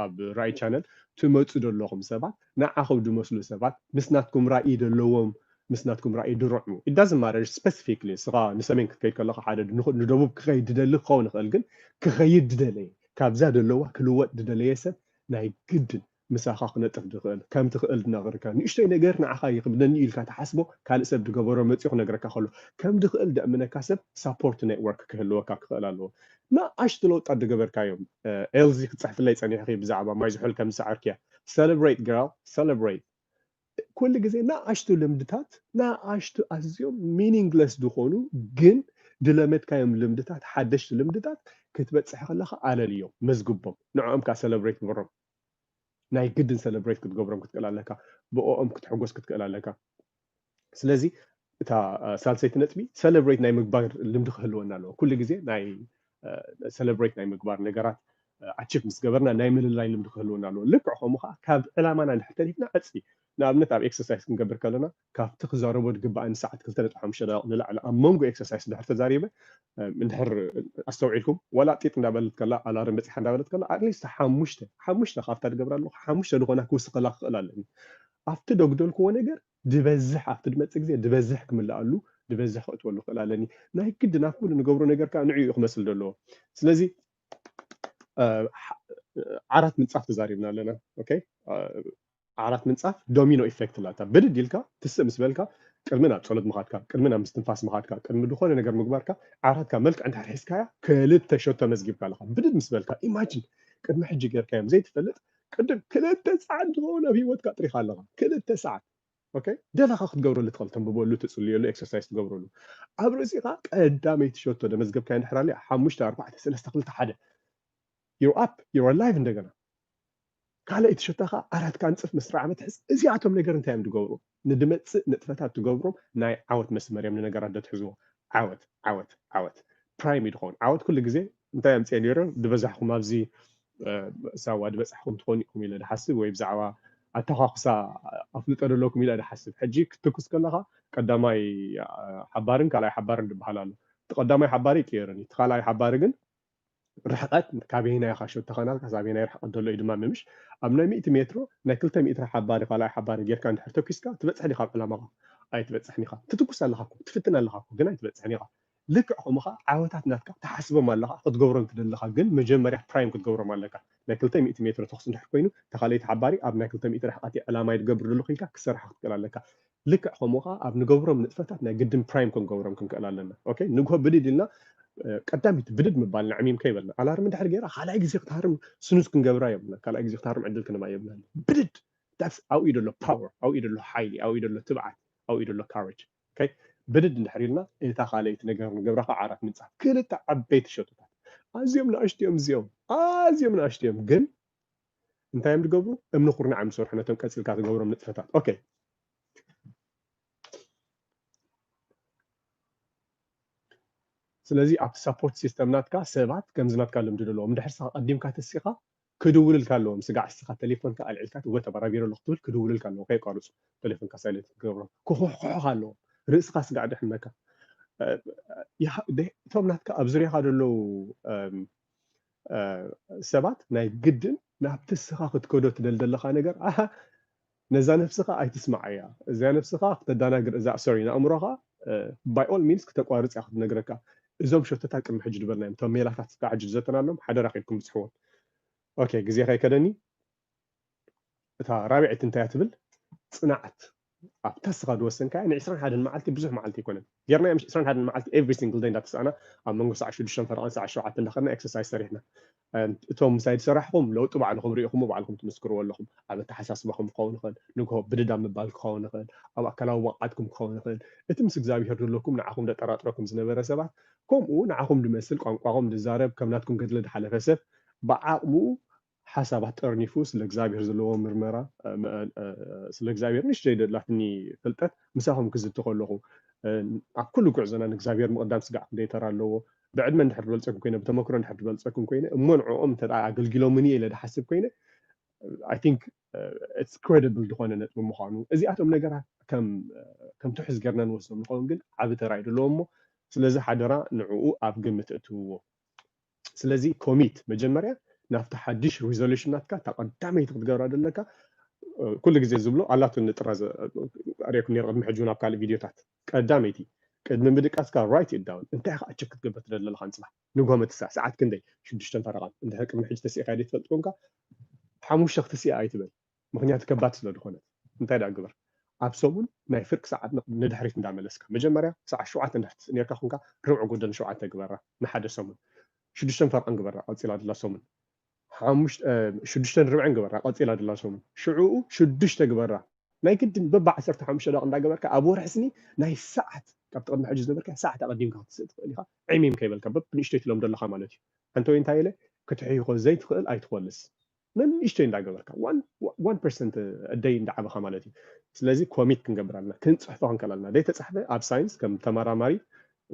ኣብ ራእይ ቻነል ትመፁ ዘለኹም ሰባት ንዓኹም ዝመስሉ ሰባት ምስ ናትኩም ራእይ ዘለዎም ምስ ናትኩም ራእይ ድርዕሙ። It doesn't matter specifically ንስኻ ንሰሜን ክትከይድ ከለኻ ሓደ ንደቡብ ክኸይድ ድደሊ ክኸውን ይኽእል፣ ግን ክኸይድ ድደለየ ካብዛ ዘለዋ ክልወጥ ድደለየ ሰብ ናይ ግድን ምሳኻ ክነጥፍ ድኽእል ከም ትኽእል ድነግርካ። ንእሽተይ ነገር ንዓኻ ይኽብደኒ ኢልካ ትሓስቦ ካልእ ሰብ ድገበሮ መፂኡ ክነግረካ ከሎ ከም ድኽእል ደእምነካ ሰብ ሳፖርት ኔትወርክ ክህልወካ ክኽእል ኣለዎ። ንኣሽቱ ለውጣት ድገበርካዮም። ኤልዚ ክትፅሕፍለይ ፀኒሕኺ ብዛዕባ ማይ ዝሑል ከም ዝሰዓርክያ። Celebrate girl, celebrate። ኩሉ ግዜ ንኣሽቱ ልምድታት፣ ንኣሽቱ ኣዝዮም ሚኒንግለስ ዝኾኑ ግን ድለመድካዮም ልምድታት፣ ሓደሽቲ ልምድታት ክትበፅሕ ከለኻ ኣለልዮም፣ መዝግቦም፣ ንዕኦም ከዓ ሰለብሬት ግበሮም። ናይ ግድን ሰለብሬት ክትገብሮም ክትክእል ኣለካ። ብኦኦም ክትሕጎስ ክትክእል ኣለካ። ስለዚ እታ ሳልሰይቲ ነጥቢ ሰለብሬት ናይ ምግባር ልምዲ ክህልወና ኣለዎ። ኩሉ ግዜ ናይ ሰለብሬት ናይ ምግባር ነገራት ኣቺቭ ምስ ገበርና ናይ ምልላይ ልምዲ ክህልወና ኣለዎ። ልክዕ ከምኡ ከዓ ካብ ዕላማና እንድሕር ተሪፍና ዕፅፊ፣ ንኣብነት ኣብ ኤክሰርሳይዝ ክንገብር ከለና ካብቲ ክዛረቦ ዝግባኣኒ ሰዓት ክልተ ነጥቢ ሓሙሽተ ደቂቕ ንላዕሊ ኣብ መንጎ ኤክሰርሳይዝ እንድሕር ተዛሪበ እንድሕር ኣስተውዒልኩም ዋላ ጢጥ እንዳበለት ከላ ኣላርም በፂሓ እንዳበለት ከላ ኣትሊስት ሓሙሽተ ሓሙሽተ ካብታ ዝገብራ ኣለኹ ሓሙሽተ ዝኾና ክውስኸላ ክኽእል ኣለኒ። ኣብቲ ደጉደልክዎ ነገር ድበዝሕ ኣብቲ ድመፅእ ግዜ ድበዝሕ ክምልኣሉ ድበዝሕ ክእትወሉ ክኽእል ኣለኒ። ናይ ግድን ኣብ ኩሉ ንገብሮ ነገር ከዓ ንዕኡ ክመስል ዘለዎ። ስለዚ ዓራት ምንፃፍ ተዛሪብና ኣለና። ኦኬ፣ ዓራት ምንፃፍ ዶሚኖ ኢፌክት ላታ ብድድ ኢልካ ትስእ ምስ በልካ ቅድሚ ናብ ፀሎት ምኻድካ፣ ቅድሚ ናብ ምስትንፋስ ምኻድካ፣ ቅድሚ ዝኾነ ነገር ምግባርካ ዓራትካ መልክዕ እንድሕር ሒዝካያ ክልተ ሸቶ መዝጊብካ ኣለኻ። ብድድ ምስ በልካ ኢማጂን ቅድሚ ሕጂ ጌርካዮም ዘይትፈልጥ ቅድም ክልተ ሰዓት ዝኾነ ኣብ ህይወትካ ጥሪኻ ኣለኻ። ክልተ ሰዓት ኦኬ፣ ደለኻ ክትገብረሉ ትኽእል፣ ተንብበሉ፣ ትፅልየሉ፣ ኤክሰርሳይዝ ትገብረሉ። ኣብ ርእሲኻ ቀዳመይቲ ሸቶ ደመዝገብካዮ እንድሕር ኣልያ ሓሙሽተ ኣርባዕተ ሰለስተ ክልተ ሓደ you're up, you're alive። እንደገና ካልኣይቲ ሸቶ ኸዓ ዓራትካ ኣንፅፍ ምስ ራዕመ ትሕዝ። እዚኣቶም ነገር እንታይ እዮም ዝገብሩ? ንድመፅእ ንጥፈታት ትገብሮም ናይ ዓወት መስመር እዮም ንነገራት ደትሕዝዎ። ዓወት ዓወት ዓወት ፕራይም እዩ ድኸውን። ዓወት ኩሉ ግዜ እንታይ ኣምፅአ ነይረ ዝበዛሕኩም ኣብዚ ሳዋ ዝበፃሕኩም ትኾኑ ኢኹም ኢለ ድሓስብ ወይ ብዛዕባ ኣተኳኩሳ ኣፍልጦ ዘለኩም ኢለ ድሓስብ። ሕጂ ክትትኩስ ከለካ ቀዳማይ ሓባርን ካልኣይ ሓባርን ዝበሃል ኣሎ። እቲ ቀዳማይ ሓባሪ ይቅየረኒ፣ እቲ ካልኣይ ሓባሪ ግን ርሕቀት ካበየናይ ኢኻ ሸቶ ካናልካ ሳበየናይ ርሕቀት ዘሎ እዩ ድማ ምምሽ ኣብ ናይ ሚእቲ ሜትሮ ናይ ክልተ ሚእትሮ ሓባሪ ካልኣይ ሓባሪ ጌርካ እንድሕር ተኩስካ ትበፅሕ ዲኻ ኣብ ዕላማኻ? ኣይትበፅሕን ኢኻ። ትትኩስ ኣለኻ እኮ ትፍትን ኣለኻ እኮ ግን ኣይትበፅሕን ኢኻ። ልክዕ ከምኡ ከዓ ዓወታት ናትካ ትሓስቦም ኣለኻ ክትገብሮም ትደለኻ ግን መጀመርያ ፕራይም ክትገብሮም ኣለካ። ናይ ክልተ ሚእቲ ሜትሮ ተኩስ እንድሕር ኮይኑ ተኻለይቲ ሓባሪ ኣብ ናይ ክልተ ሚእቲ ርሕቀት ዕላማ ይገብር ዘለኹ ኢልካ ክሰርሓ ክትክእል ኣለካ። ልክዕ ከምኡ ከዓ ኣብ ንገብሮም ንጥፈታት ናይ ግድን ፕራይም ክንገብሮም ክንክእል ኣለና። ኦኬ ንግሆ ብድድ ኢልና ቀዳሚት ብድድ ምባል ንዕሚም ከይበልና ኣላርም እንድሕር ገይራ ካልኣይ ግዜ ክትሃርም ስኑዝ ክንገብራ የብልና። ካልኣይ ግዜ ክትሃርም ዕድል ክንባ የብልና። ብድድ ኣብኡ እዩ ዘሎ ፓወር፣ ኣብኡ እዩ ዘሎ ሓይሊ፣ ኣብኡ እዩ ዘሎ ትብዓት፣ ኣብኡ እዩ ዘሎ ካረጅ። ብድድ እንድሕር ኢልና እታ ካልኣይቲ ነገር ንገብራ ከዓ ዓራት ምንፃፍ። ክልተ ዓበይቲ ሸቶታት ኣዝዮም ንኣሽትዮም እዚኦም ኣዝዮም ንኣሽትዮም ግን እንታይ እዮም ዝገብሩ? እምኒ ኩርናዕ እዮም ዝሰርሑ ነቶም ቀፂልካ ትገብሮም ንጥፈታት። ኦኬ ስለዚ ኣብቲ ሳፖርት ሲስተም ናትካ ሰባት ከምዚ ናትካ ልምዲ ዘለዎም እንድሕር ስኻ ቀዲምካ ተሲኻ ክድውልልካ ኣለዎም። ስጋዕ እስኻ ተሌፎንካ ኣልዒልካ ወተበር ኣቢረ ኣለኹ ትብል ክድውልልካ ኣለዎ። ከየቋርፁ ተሌፎንካ ሳይለንት ክትገብሮ ክኹሕኩሑኻ ኣለዎም። ርእስኻ ስጋዕ ደሕንነካ እቶም ናትካ ኣብ ዙርያኻ ዘለዉ ሰባት ናይ ግድን ናብቲ እስኻ ክትከዶ ትደል ዘለኻ ነገር ኣሃ ነዛ ነፍስኻ ኣይትስማዓያ። እዚኣ ነፍስኻ ክተዳናግር እዛ ሶሪ ንኣእምሮኻ by all means ክተቋርጽ እያ ክትነግረካ። እዞም ሸቶታት ቅድሚ ሕጂ ዝበልናዮም እቶም ሜላታት ስጋዕ ሕጂ ዝዘተናሎም ሓደራ ከይድኩም ብጽሕዎም። ኦኬ ግዜ ከይከደኒ እታ ራብዐይቲ እንታይ እያ ትብል? ጽንዓት ኣብታ እስኻ ዝወሰንካያ ን ዕስራን ሓደን መዓልቲ ብዙሕ መዓልቲ ኣይኮነን ጌርናዮ ምሽ ዕስራን ሓደን መዓልቲ every single day እንዳተሳእና ኣብ መንጎ ሰዓት ሽዱሽተን ፈረቓን ሰዓት ሸውዓተ እንዳኸድና ኤክሰርሳይዝ ሰሪሕና እቶም ምሳይ ዝሰራሕኹም ለውጢ ባዕልኹም ርኢኹም ባዕልኹም ትምስክርዎ ኣለኹም ኣብ ኣተሓሳስባኹም ክኸውን ይኽእል ንግሆ ብድዳ ምባል ክኸውን ይኽእል ኣብ ኣካላዊ ብቕዓትኩም ክኸውን ይኽእል እቲ ምስ እግዚኣብሄር ዘለኩም ንዓኹም ደጠራጥረኩም ዝነበረ ሰባት ከምኡ ንዓኹም ድመስል ቋንቋኹም ድዛረብ ከም ናትኩም ገድሊ ድሓለፈ ሰብ ብዓቕምኡ ሓሳባት ጠርኒፉ ስለ እግዚኣብሔር ዘለዎ ምርመራ ስለ እግዚኣብሔር ንእሽተይ ደላትኒ ፍልጠት ምሳኹም ክዝቲ ከለኹ ኣብ ኩሉ ጉዕዞና ንእግዚኣብሔር ምቕዳም ስጋዕ ክንደይ ተራ ኣለዎ ብዕድመ እንድሕር ዝበልፀኩም ኮይነ ብተመክሮ እንድሕር ዝበልፀኩም ኮይነ እሞ ንዕኦም እንተ ኣገልጊሎምኒ ኢለ ድሓስብ ኮይነ I think it's credible ዝኾነ ነጥቢ ምዃኑ እዚኣቶም ነገራት ከም ትሑዝ ጌርና ንወስዶም ንኸውን ግን ዓቢ ተራ እዩ ዘለዎ እሞ ስለዚ ሓደራ ንዕኡ ኣብ ግምት እትውዎ ስለዚ ኮሚት መጀመርያ ናብቲ ሓድሽ ሪዞሉሽን ናትካ እታ ቀዳመይቲ ክትገብራ ዘለካ ኩሉ ግዜ ዝብሎ ኣላቱ ንጥራ ኣርእየኩም ነር ቅድሚ ሕጂ ናብ ካልእ ቪድዮታት ቀዳመይቲ ቅድሚ ምድቃስካ write it down እንታይ ከዓ ቸክ ክትገብር ትደለለካ ንፅባሕ ንግሆ ምትሳዕ ሰዓት ክንደይ ሽዱሽተን ፈረቓን እንድሕር ቅድሚ ሕጂ ተሲእካ ደ ትፈልጥ ኮንካ ሓሙሽተ ክትስእ ኣይትበል ምክንያቱ ከባድ ስለ ዝኾነት እንታይ ደኣ ግበር ኣብ ሰሙን ናይ ፍርቂ ሰዓት ንድሕሪት እንዳመለስካ መጀመርያ ሰዓት ሸውዓተ እንድሕር ትስእ ነርካ ኮንካ ርብዒ ጎደል ሸውዓተ ግበራ ንሓደ ሰሙን ሽዱሽተን ፈርቓን ግበራ ቀፂላ ድላ ሰሙን ሽዱሽተን ርብዕን ግበራ ቀፂላ ድላ ሰሙን ሽዑኡ ሽዱሽተ ግበራ ናይ ግድን በባ ዓሰርተ ሓሙሽተ ደቂ እንዳገበርካ ኣብ ወርሒ ስኒ ናይ ሰዓት ካብቲ ቅድሚ ሕጂ ዝነበርካ ሰዓት ኣቐዲምካ ክትስእ ትኽእል ኢኻ ዕሚም ከይበልካ በብ ንእሽተይ ትለምዶ ኣለኻ ማለት እዩ ሓንቲ ወይ እንታይ ኢለ ክትሕይኾ ዘይትኽእል ኣይትኾልስ ንንእሽተይ እንዳገበርካ ዋን ፐርሰንት እደይ እንዳዓበኻ ማለት እዩ ስለዚ ኮሚት ክንገብር ኣለና ክንፅሕፎ ክንከል ኣለና ዘይተፃሕፈ ኣብ ሳይንስ ከም ተመራማሪ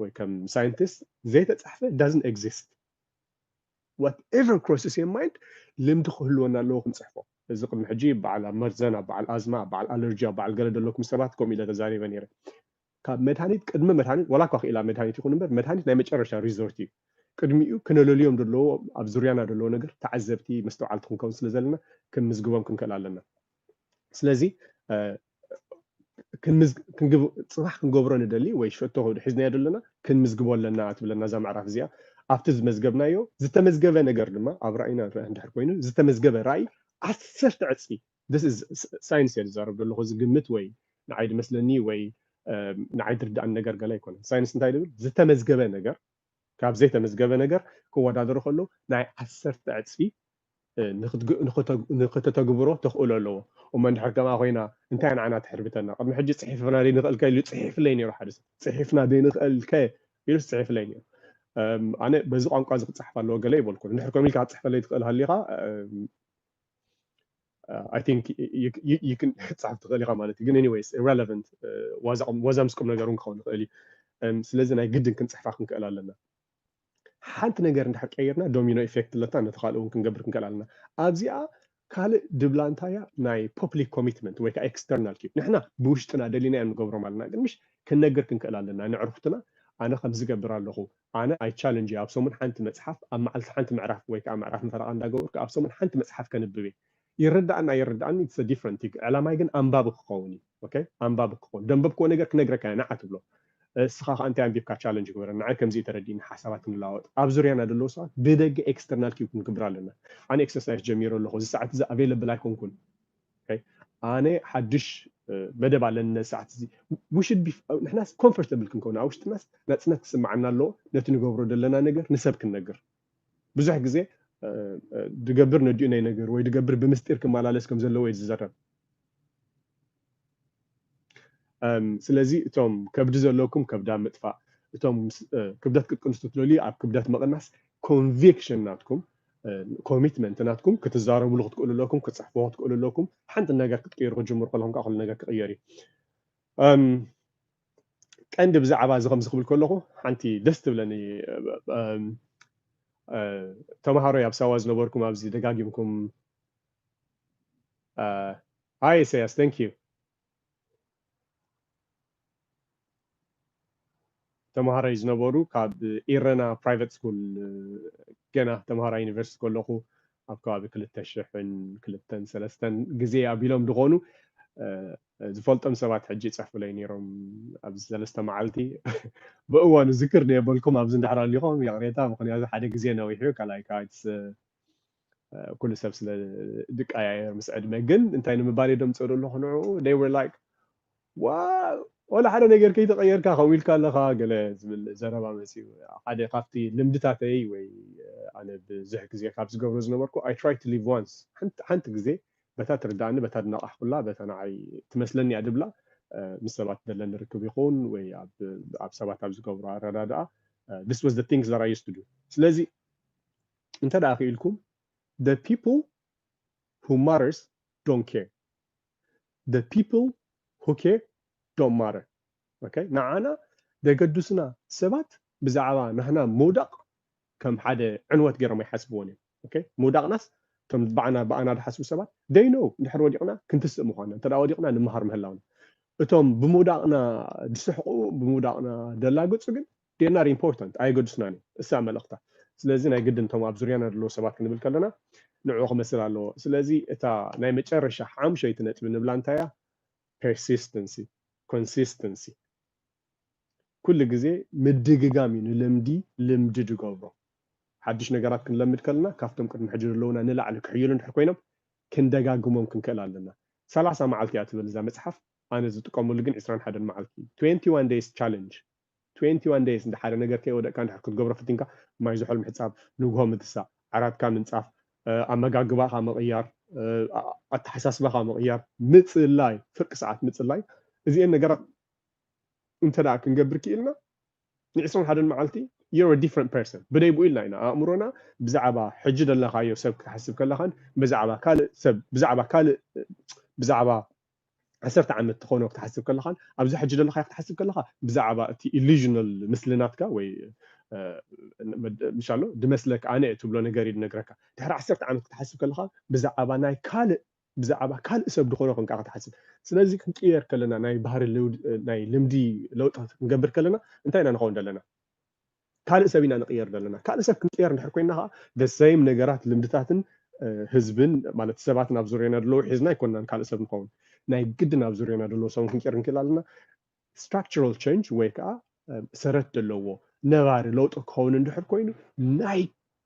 ወይ ከም ሳይንቲስት ዘይተፃሕፈ doesn't exist whatever crosses your mind ልምዲ ክህልወና ኣለዎ ክንፅሕፎ እዚ ቅድሚ ሕጂ በዓል ኣብ መርዘን ኣብ በዓል ኣዝማ ኣብ በዓል ኣለርጂ ኣብ በዓል ገለ ዘለኩም ሰባት ከምኡ ኢለ ተዛሪበ ነይረ ካብ መድሃኒት ቅድሚ መድሃኒት ዋላ እኳ ክኢላ መድሃኒት ይኹን እምበር መድሃኒት ናይ መጨረሻ ሪዞርት እዩ ቅድሚኡ ክነለልዮም ዘለዎ ኣብ ዙርያና ዘለዎ ነገር ተዓዘብቲ መስተውዓልቲ ክንከውን ስለ ዘለና ክንምዝግቦም ክንክእል ኣለና ስለዚ ፅባሕ ክንገብሮ ንደሊ ወይ ሸቶ ሒዝናዮ ዘለና ክንምዝግቦ ኣለና ትብለና እዛ ምዕራፍ እዚኣ ኣብቲ ዝመዝገብናዮ ዝተመዝገበ ነገር ድማ ኣብ ራእይና ንረአ እንድሕር ኮይኑ ዝተመዝገበ ራእይ ዓሰርተ ዕፅፊ ሳይንስ እየ ዝዛረብ ዘለኹ ዝግምት ወይ ንዓይ ዝመስለኒ ወይ ንዓይ ዝርዳእኒ ነገር ገለ ኣይኮነን ሳይንስ እንታይ ዝብል ዝተመዝገበ ነገር ካብ ዘይተመዝገበ ነገር ክወዳደሩ ከለዉ ናይ ዓሰርተ ዕፅፊ ንክተተግብሮ ተኽእሎ ኣለዎ እሞ እንድሕር ከምኣ ኮይና እንታይ ንዓና ተሕርብተና ቅድሚ ሕጂ ፅሒፍና ዘይንኽእል ከ ኢሉ ፅሒፍለይ ነይሩ ሓደ ሰብ ፅሒፍና ዘይንኽእል ከ ኢሉ ፅሒፍለይ ነይሩ ኣነ በዚ ቋንቋ እዚ ክፅሓፍ ኣለዎ ገለ ይበልኩ እንድሕር ከም ኢልካ ክትፅሕፈለይ ትኽእል ሃሊኻ I think you can ክፅሓፍ ትኽእል ኢኻ ማለት እዩ ግን anyways relevant ወዛ ምስ ቁም ነገር እውን ክኸውን ይኽእል እዩ ስለዚ ናይ ግድን ክንፅሕፋ ክንክእል ኣለና ሓንቲ ነገር እንድሕር ቀይርና ዶሚኖ ኢፌክት ኣለታ፣ ነቲ ካልእ እውን ክንገብር ክንክእል ኣለና። ኣብዚኣ ካልእ ድብላንታያ ናይ ፐብሊክ ኮሚትመንት ወይ ከዓ ኤክስተርናል ኪው፣ ንሕና ብውሽጥና ደሊና እዮም ንገብሮም ኣለና፣ ግን ምሽ ክንነግር ክንክእል ኣለና ንዕርፍትና። ኣነ ከምዚ ገብር ኣለኹ፣ ኣነ ኣይ ቻለንጅ ኣብ ሰሙን ሓንቲ መፅሓፍ፣ ኣብ መዓልቲ ሓንቲ ምዕራፍ ወይ ከዓ ምዕራፍ ንፈረቃ እንዳገበርኩ ኣብ ሰሙን ሓንቲ መፅሓፍ ከንብብ እየ። ይረዳእና ይረዳእኒ፣ it's different። ዕላማይ ግን ኣንባቢ ክኸውን እዩ። ኦኬ፣ ኣንባቢ ክኸውን፣ ደንበብክዎ ነገር ክነግረካ እየ፣ ንዓ ትብሎ። እስኻ ከዓ እንታይ ኣንቢብካ ቻለንጅ ግበረ፣ ንዓይ ከምዚ ተረዲእኒ፣ ሓሳባት ክንለዋወጥ። ኣብ ዙርያና ዘለዉ ሰባት ብደገ ኤክስተርናል ኪው ክንግብር ኣለና። ኣነ ኤክሰርሳይዝ ጀሚረ ኣለኹ፣ እዚ ሰዓት እዚ ኣቬለብል ኣይኮንኩን። ኦኬ፣ ኣነ ሓድሽ መደብ ኣለኒ ነዚ ሰዓት እዚ። ንሕናስ ኮምፎርተብል ክንከውን ኣብ ውሽጥናስ ናፅነት ክስምዓና ኣለዎ። ነቲ ንገብሮ ዘለና ነገር ንሰብ ክንነግር። ብዙሕ ግዜ ድገብር ነዲኡ ናይ ነገር ወይ ድገብር ብምስጢር ክመላለስ ከም ዘለዎ እዩ ዝዘረብ። ስለዚ እቶም ከብዲ ዘለኩም ከብዳ ምጥፋእ፣ እቶም ክብደት ክትቅንሱ ትደልዩ ኣብ ክብደት ምቕናስ ኮንቪክሽን ናትኩም፣ ኮሚትመንት ናትኩም ክትዛረብሉ ክትክእሉ ኣለኩም፣ ክትፅሕፉ ክትክእሉ ኣለኩም። ሓንቲ ነገር ክትቅይሩ ክጅምሩ ከለኹም ከዓ ኩሉ ነገር ክቕየር እዩ። ቀንዲ ብዛዕባ እዚ ከምዚ ክብል ከለኹ ሓንቲ ደስ ትብለኒ፣ ተምሃሮይ ኣብ ሳዋ ዝነበርኩም ኣብዚ ደጋጊምኩም ሃይ ኢሳያስ፣ thank you። ተምሃራይ ዝነበሩ ካብ ኢረና ፕራይቨት ስኩል፣ ገና ተምሃራይ ዩኒቨርሲቲ ከለኹ ኣብ ከባቢ ክልተ ሽሕን ክልተን ሰለስተን ግዜ ኣቢሎም ዝኾኑ ዝፈልጦም ሰባት ሕጂ ይፅሕፉለይ ነይሮም። ኣብዚ ሰለስተ መዓልቲ ብእዋኑ ዝክር ነየበልኩም ኣብዚ እንድሕር ኣሊኹም ይቕሬታ፣ ምክንያቱ ሓደ ግዜ ነዊሑ ካልኣይ ከዓ ኩሉ ሰብ ስለ ድቀያየር ምስ ዕድመ። ግን እንታይ ንምባል እየ ደምፅእ ዘለኹ ንዕኡ፣ they were like wow፣ ወላ ሓደ ነገር ከይተቐየርካ ከምኡ ኢልካ ኣለኻ ገለ ዝብል ዘረባ መፅኡ። ሓደ ካብቲ ልምድታተይ ወይ ኣነ ብዙሕ ግዜ ካብ ዝገብሮ ዝነበርኩ፣ I try to live once፣ ሓንቲ ግዜ በታ ትርዳእኒ፣ በታ ድነቓሕኩላ፣ በታ ንዓይ ትመስለኒ እያ ድብላ ምስ ሰባት ደለኒ ርክብ ይኹን ወይ ኣብ ሰባት ኣብ ዝገብሮ ኣረዳድኣ፣ this was the things that I used to do። ስለዚ እንተ ደኣ ክኢልኩም the people who matters don't care፣ the people who care don't matter። ኦኬ፣ ንዓና ዘገድሱና ሰባት ብዛዕባ ናህና ምውዳቕ ከም ሓደ ዕንወት ገይሮም ኣይሓስብዎን እዮም። ኦኬ፣ ምውዳቕናስ እቶም ብዓና ብኣና ዝሓስቡ ሰባት they know እንድሕር ወዲቕና ክንትስእ ምዃንና፣ እንተ ደኣ ወዲቕና ንምሃር ምህላውና። እቶም ብምውዳቕና ዝስሕቑ፣ ብምውዳቕና ዘላግጹ ግን they're not important፣ ኣየገድሱናን እዮም። እሳ መልእኽታ። ስለዚ ናይ ግድን እቶም ኣብ ዙርያና ዘለዉ ሰባት ክንብል ከለና ንዕኡ ክመስል ኣለዎ። ስለዚ እታ ናይ መጨረሻ ሓምሸይቲ ነጥቢ ንብላ እንታይ እያ? ፐርሲስተንሲ፣ ኮንሲስተንሲ። ኩሉ ግዜ ምድግጋም እዩ ንልምዲ ልምዲ ዝገብሮ። ሓድሽ ነገራት ክንለምድ ከለና ካብቶም ቅድሚ ሕጂ ዘለዉና ንላዕሊ ክሕይሉ እንድሕር ኮይኖም ክንደጋግሞም ክንክእል ኣለና። ሰላሳ መዓልቲ እያ ትብል እዛ መፅሓፍ፣ ኣነ ዝጥቀመሉ ግን ዕስራን ሓደን መዓልቲ እዩ። twenty one days challenge፣ twenty one days እንደ ሓደ ነገር ከይወደቅካ እንድሕር ክትገብሮ ፈቲንካ፣ ማይ ዝሑል ምሕፃብ፣ ንግሆ ምትሳእ፣ ዓራትካ ምንፃፍ፣ ኣመጋግባኻ ምቕያር፣ ኣተሓሳስባኻ ምቕያር፣ ምፅላይ፣ ፍርቂ ሰዓት ምፅላይ፣ እዚአን ነገራት እንተ ደኣ ክንገብር ክኢልና ንዕስራን ሓደን መዓልቲ you're a different person። ብደይ ብኡ ኢልና ኢና ኣእምሮና ብዛዕባ ሕጂ ዘለኻዮ ሰብ ክትሓስብ ከለኻን ብዛዕባ ካልእ ሰብ ብዛዕባ ካልእ ብዛዕባ ዓሰርተ ዓመት ትኾኖ ክትሓስብ ከለኻን ኣብዚ ሕጂ ዘለኻዮ ክትሓስብ ከለኻ ብዛዕባ እቲ ኢሉዥናል ምስልናትካ ወይ ምሻሎ ድመስለካ ኣነ ትብሎ ነገር እዩ ድነግረካ። ድሕሪ ዓሰርተ ዓመት ክትሓስብ ከለኻ ብዛዕባ ናይ ካልእ ብዛዕባ ካልእ ሰብ ዝኾነ ኮንካ ክትሓስብ። ስለዚ ክንቅየር ከለና ናይ ባህሪ ናይ ልምዲ ለውጢ ክንገብር ከለና እንታይ ኢና ንኸውን ዘለና? ካልእ ሰብ ኢና ንቕየር ዘለና። ካልእ ሰብ ክንቅየር እንድሕር ኮይና ከዓ the same ነገራት ልምድታትን ህዝብን ማለት ሰባትን ኣብ ዙርያና ዘለዉ ሒዝና ኣይኮንናን ካልእ ሰብ ንኸውን። ናይ ግድን ኣብ ዙርያና ዘለዉ ሰብ ክንቅየር ንክእል ኣለና። ስትራክቸራል ቸንጅ ወይ ከዓ ሰረት ዘለዎ ነባሪ ለውጢ ክኸውን እንድሕር ኮይኑ ናይ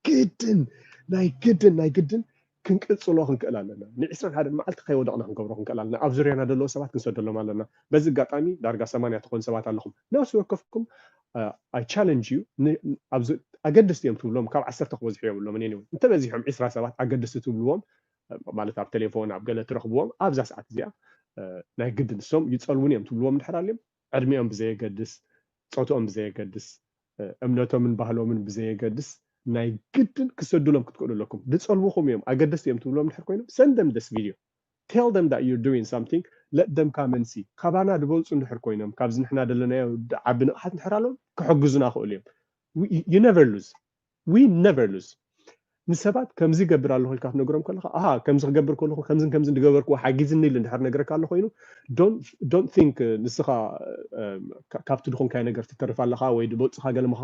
ግድን ናይ ግድን ናይ ግድን ክንቅፅሎ ክንክእል ኣለና። ንዕስራን ሓደን መዓልቲ ከይወደቕና ክንገብሮ ክንክእል ኣለና። ኣብ ዙርያና ዘለዉ ሰባት ክንሰደሎም ኣለና። በዚ ኣጋጣሚ ዳርጋ ሰማንያ ትኾኑ ሰባት ኣለኹም ነፍሲ ወከፍኩም፣ I challenge you፣ ኣገደስቲ እዮም ትብሎም ካብ ዓሰርተ ክበዝሑ የብሎም። Anyway እንተበዚሖም ዕስራ ሰባት ኣገደስቲ ትብልዎም ማለት ኣብ ቴሌፎን ኣብ ገለ ትረኽብዎም ኣብዛ ሰዓት እዚኣ ናይ ግድን ንሶም ይፀልዉን እዮም ትብልዎም እንድሕር ኣልዮም ዕድሚኦም ብዘየገድስ ፆትኦም ብዘየገድስ እምነቶምን ባህሎምን ብዘየገድስ ናይ ግድን ክሰዱሎም ክትክእሉ ኣለኩም። ዝፀልውኹም እዮም ኣገደስቲ እዮም ትብሎም እንድሕር ኮይኖም send them this video, tell them that you're doing something, let them come and see። ካባና ዝበልፁ እንድሕር ኮይኖም ካብዚ ንሕና ዘለናዮ ዓቢ ንቕሓት እንድሕር ኣለዎም ክሕግዙና ክእሉ እዮም። You never lose። we never lose። ንሰባት ከምዚ ይገብር ኣለኹ ኢልካ ትነግሮም ከለኻ፣ ኣሃ፣ ከምዚ ክገብር ከለኹ ከምዝን ከምዝን ዝገበርክዎ ሓጊዝኒ ኢሉ እንድሕር ነግረካ ኣሎ ኮይኑ፣ don't think ንስኻ ካብቲ ድኾንካዮ ነገር ትተርፍ ኣለኻ ወይ ድበልፅኻ ገለ ምኻ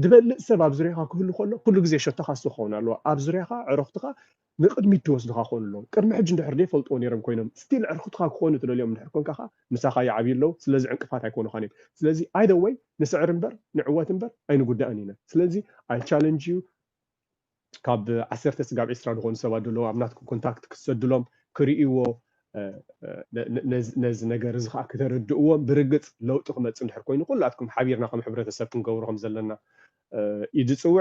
ድበልፅ ሰብ ኣብ ዙሪያኻ ክህሉ ከሎ ኩሉ ግዜ ሸቶኻ እሱ ክኸውን ኣለዎ። ኣብ ዙሪያኻ ዕረኽትኻ ንቕድሚት ትወስድኻ ክኾኑ ኣለዎም። ቅድሚ ሕጂ እንድሕር ዘይፈልጥዎ ነይሮም ኮይኖም ስቲል ዕርክትኻ ክኾኑ ትደልዮም እንድሕር ኮንካ ኸዓ ምሳኻ ይዓብዩ ኣለዉ። ስለዚ ዕንቅፋት ኣይኮኑኻን እዮም። ስለዚ either way ንስዕር እምበር ንዕወት እምበር ኣይንጉዳእን ኢና። ስለዚ I challenge you ካብ ዓሰርተ ስጋብ ዒስራ ዝኾኑ ሰባት ዘለዉ ኣብ ናትኩም ኮንታክት ክትሰድሎም ክርእይዎ ነዚ ነገር እዚ ከዓ ክተረድእዎም ብርግፅ ለውጢ ክመፅእ እንድሕር ኮይኑ ኩላትኩም ሓቢርና ከም ሕብረተሰብ ክንገብሮ ከም ዘለና እዩ ዝፅውዕ።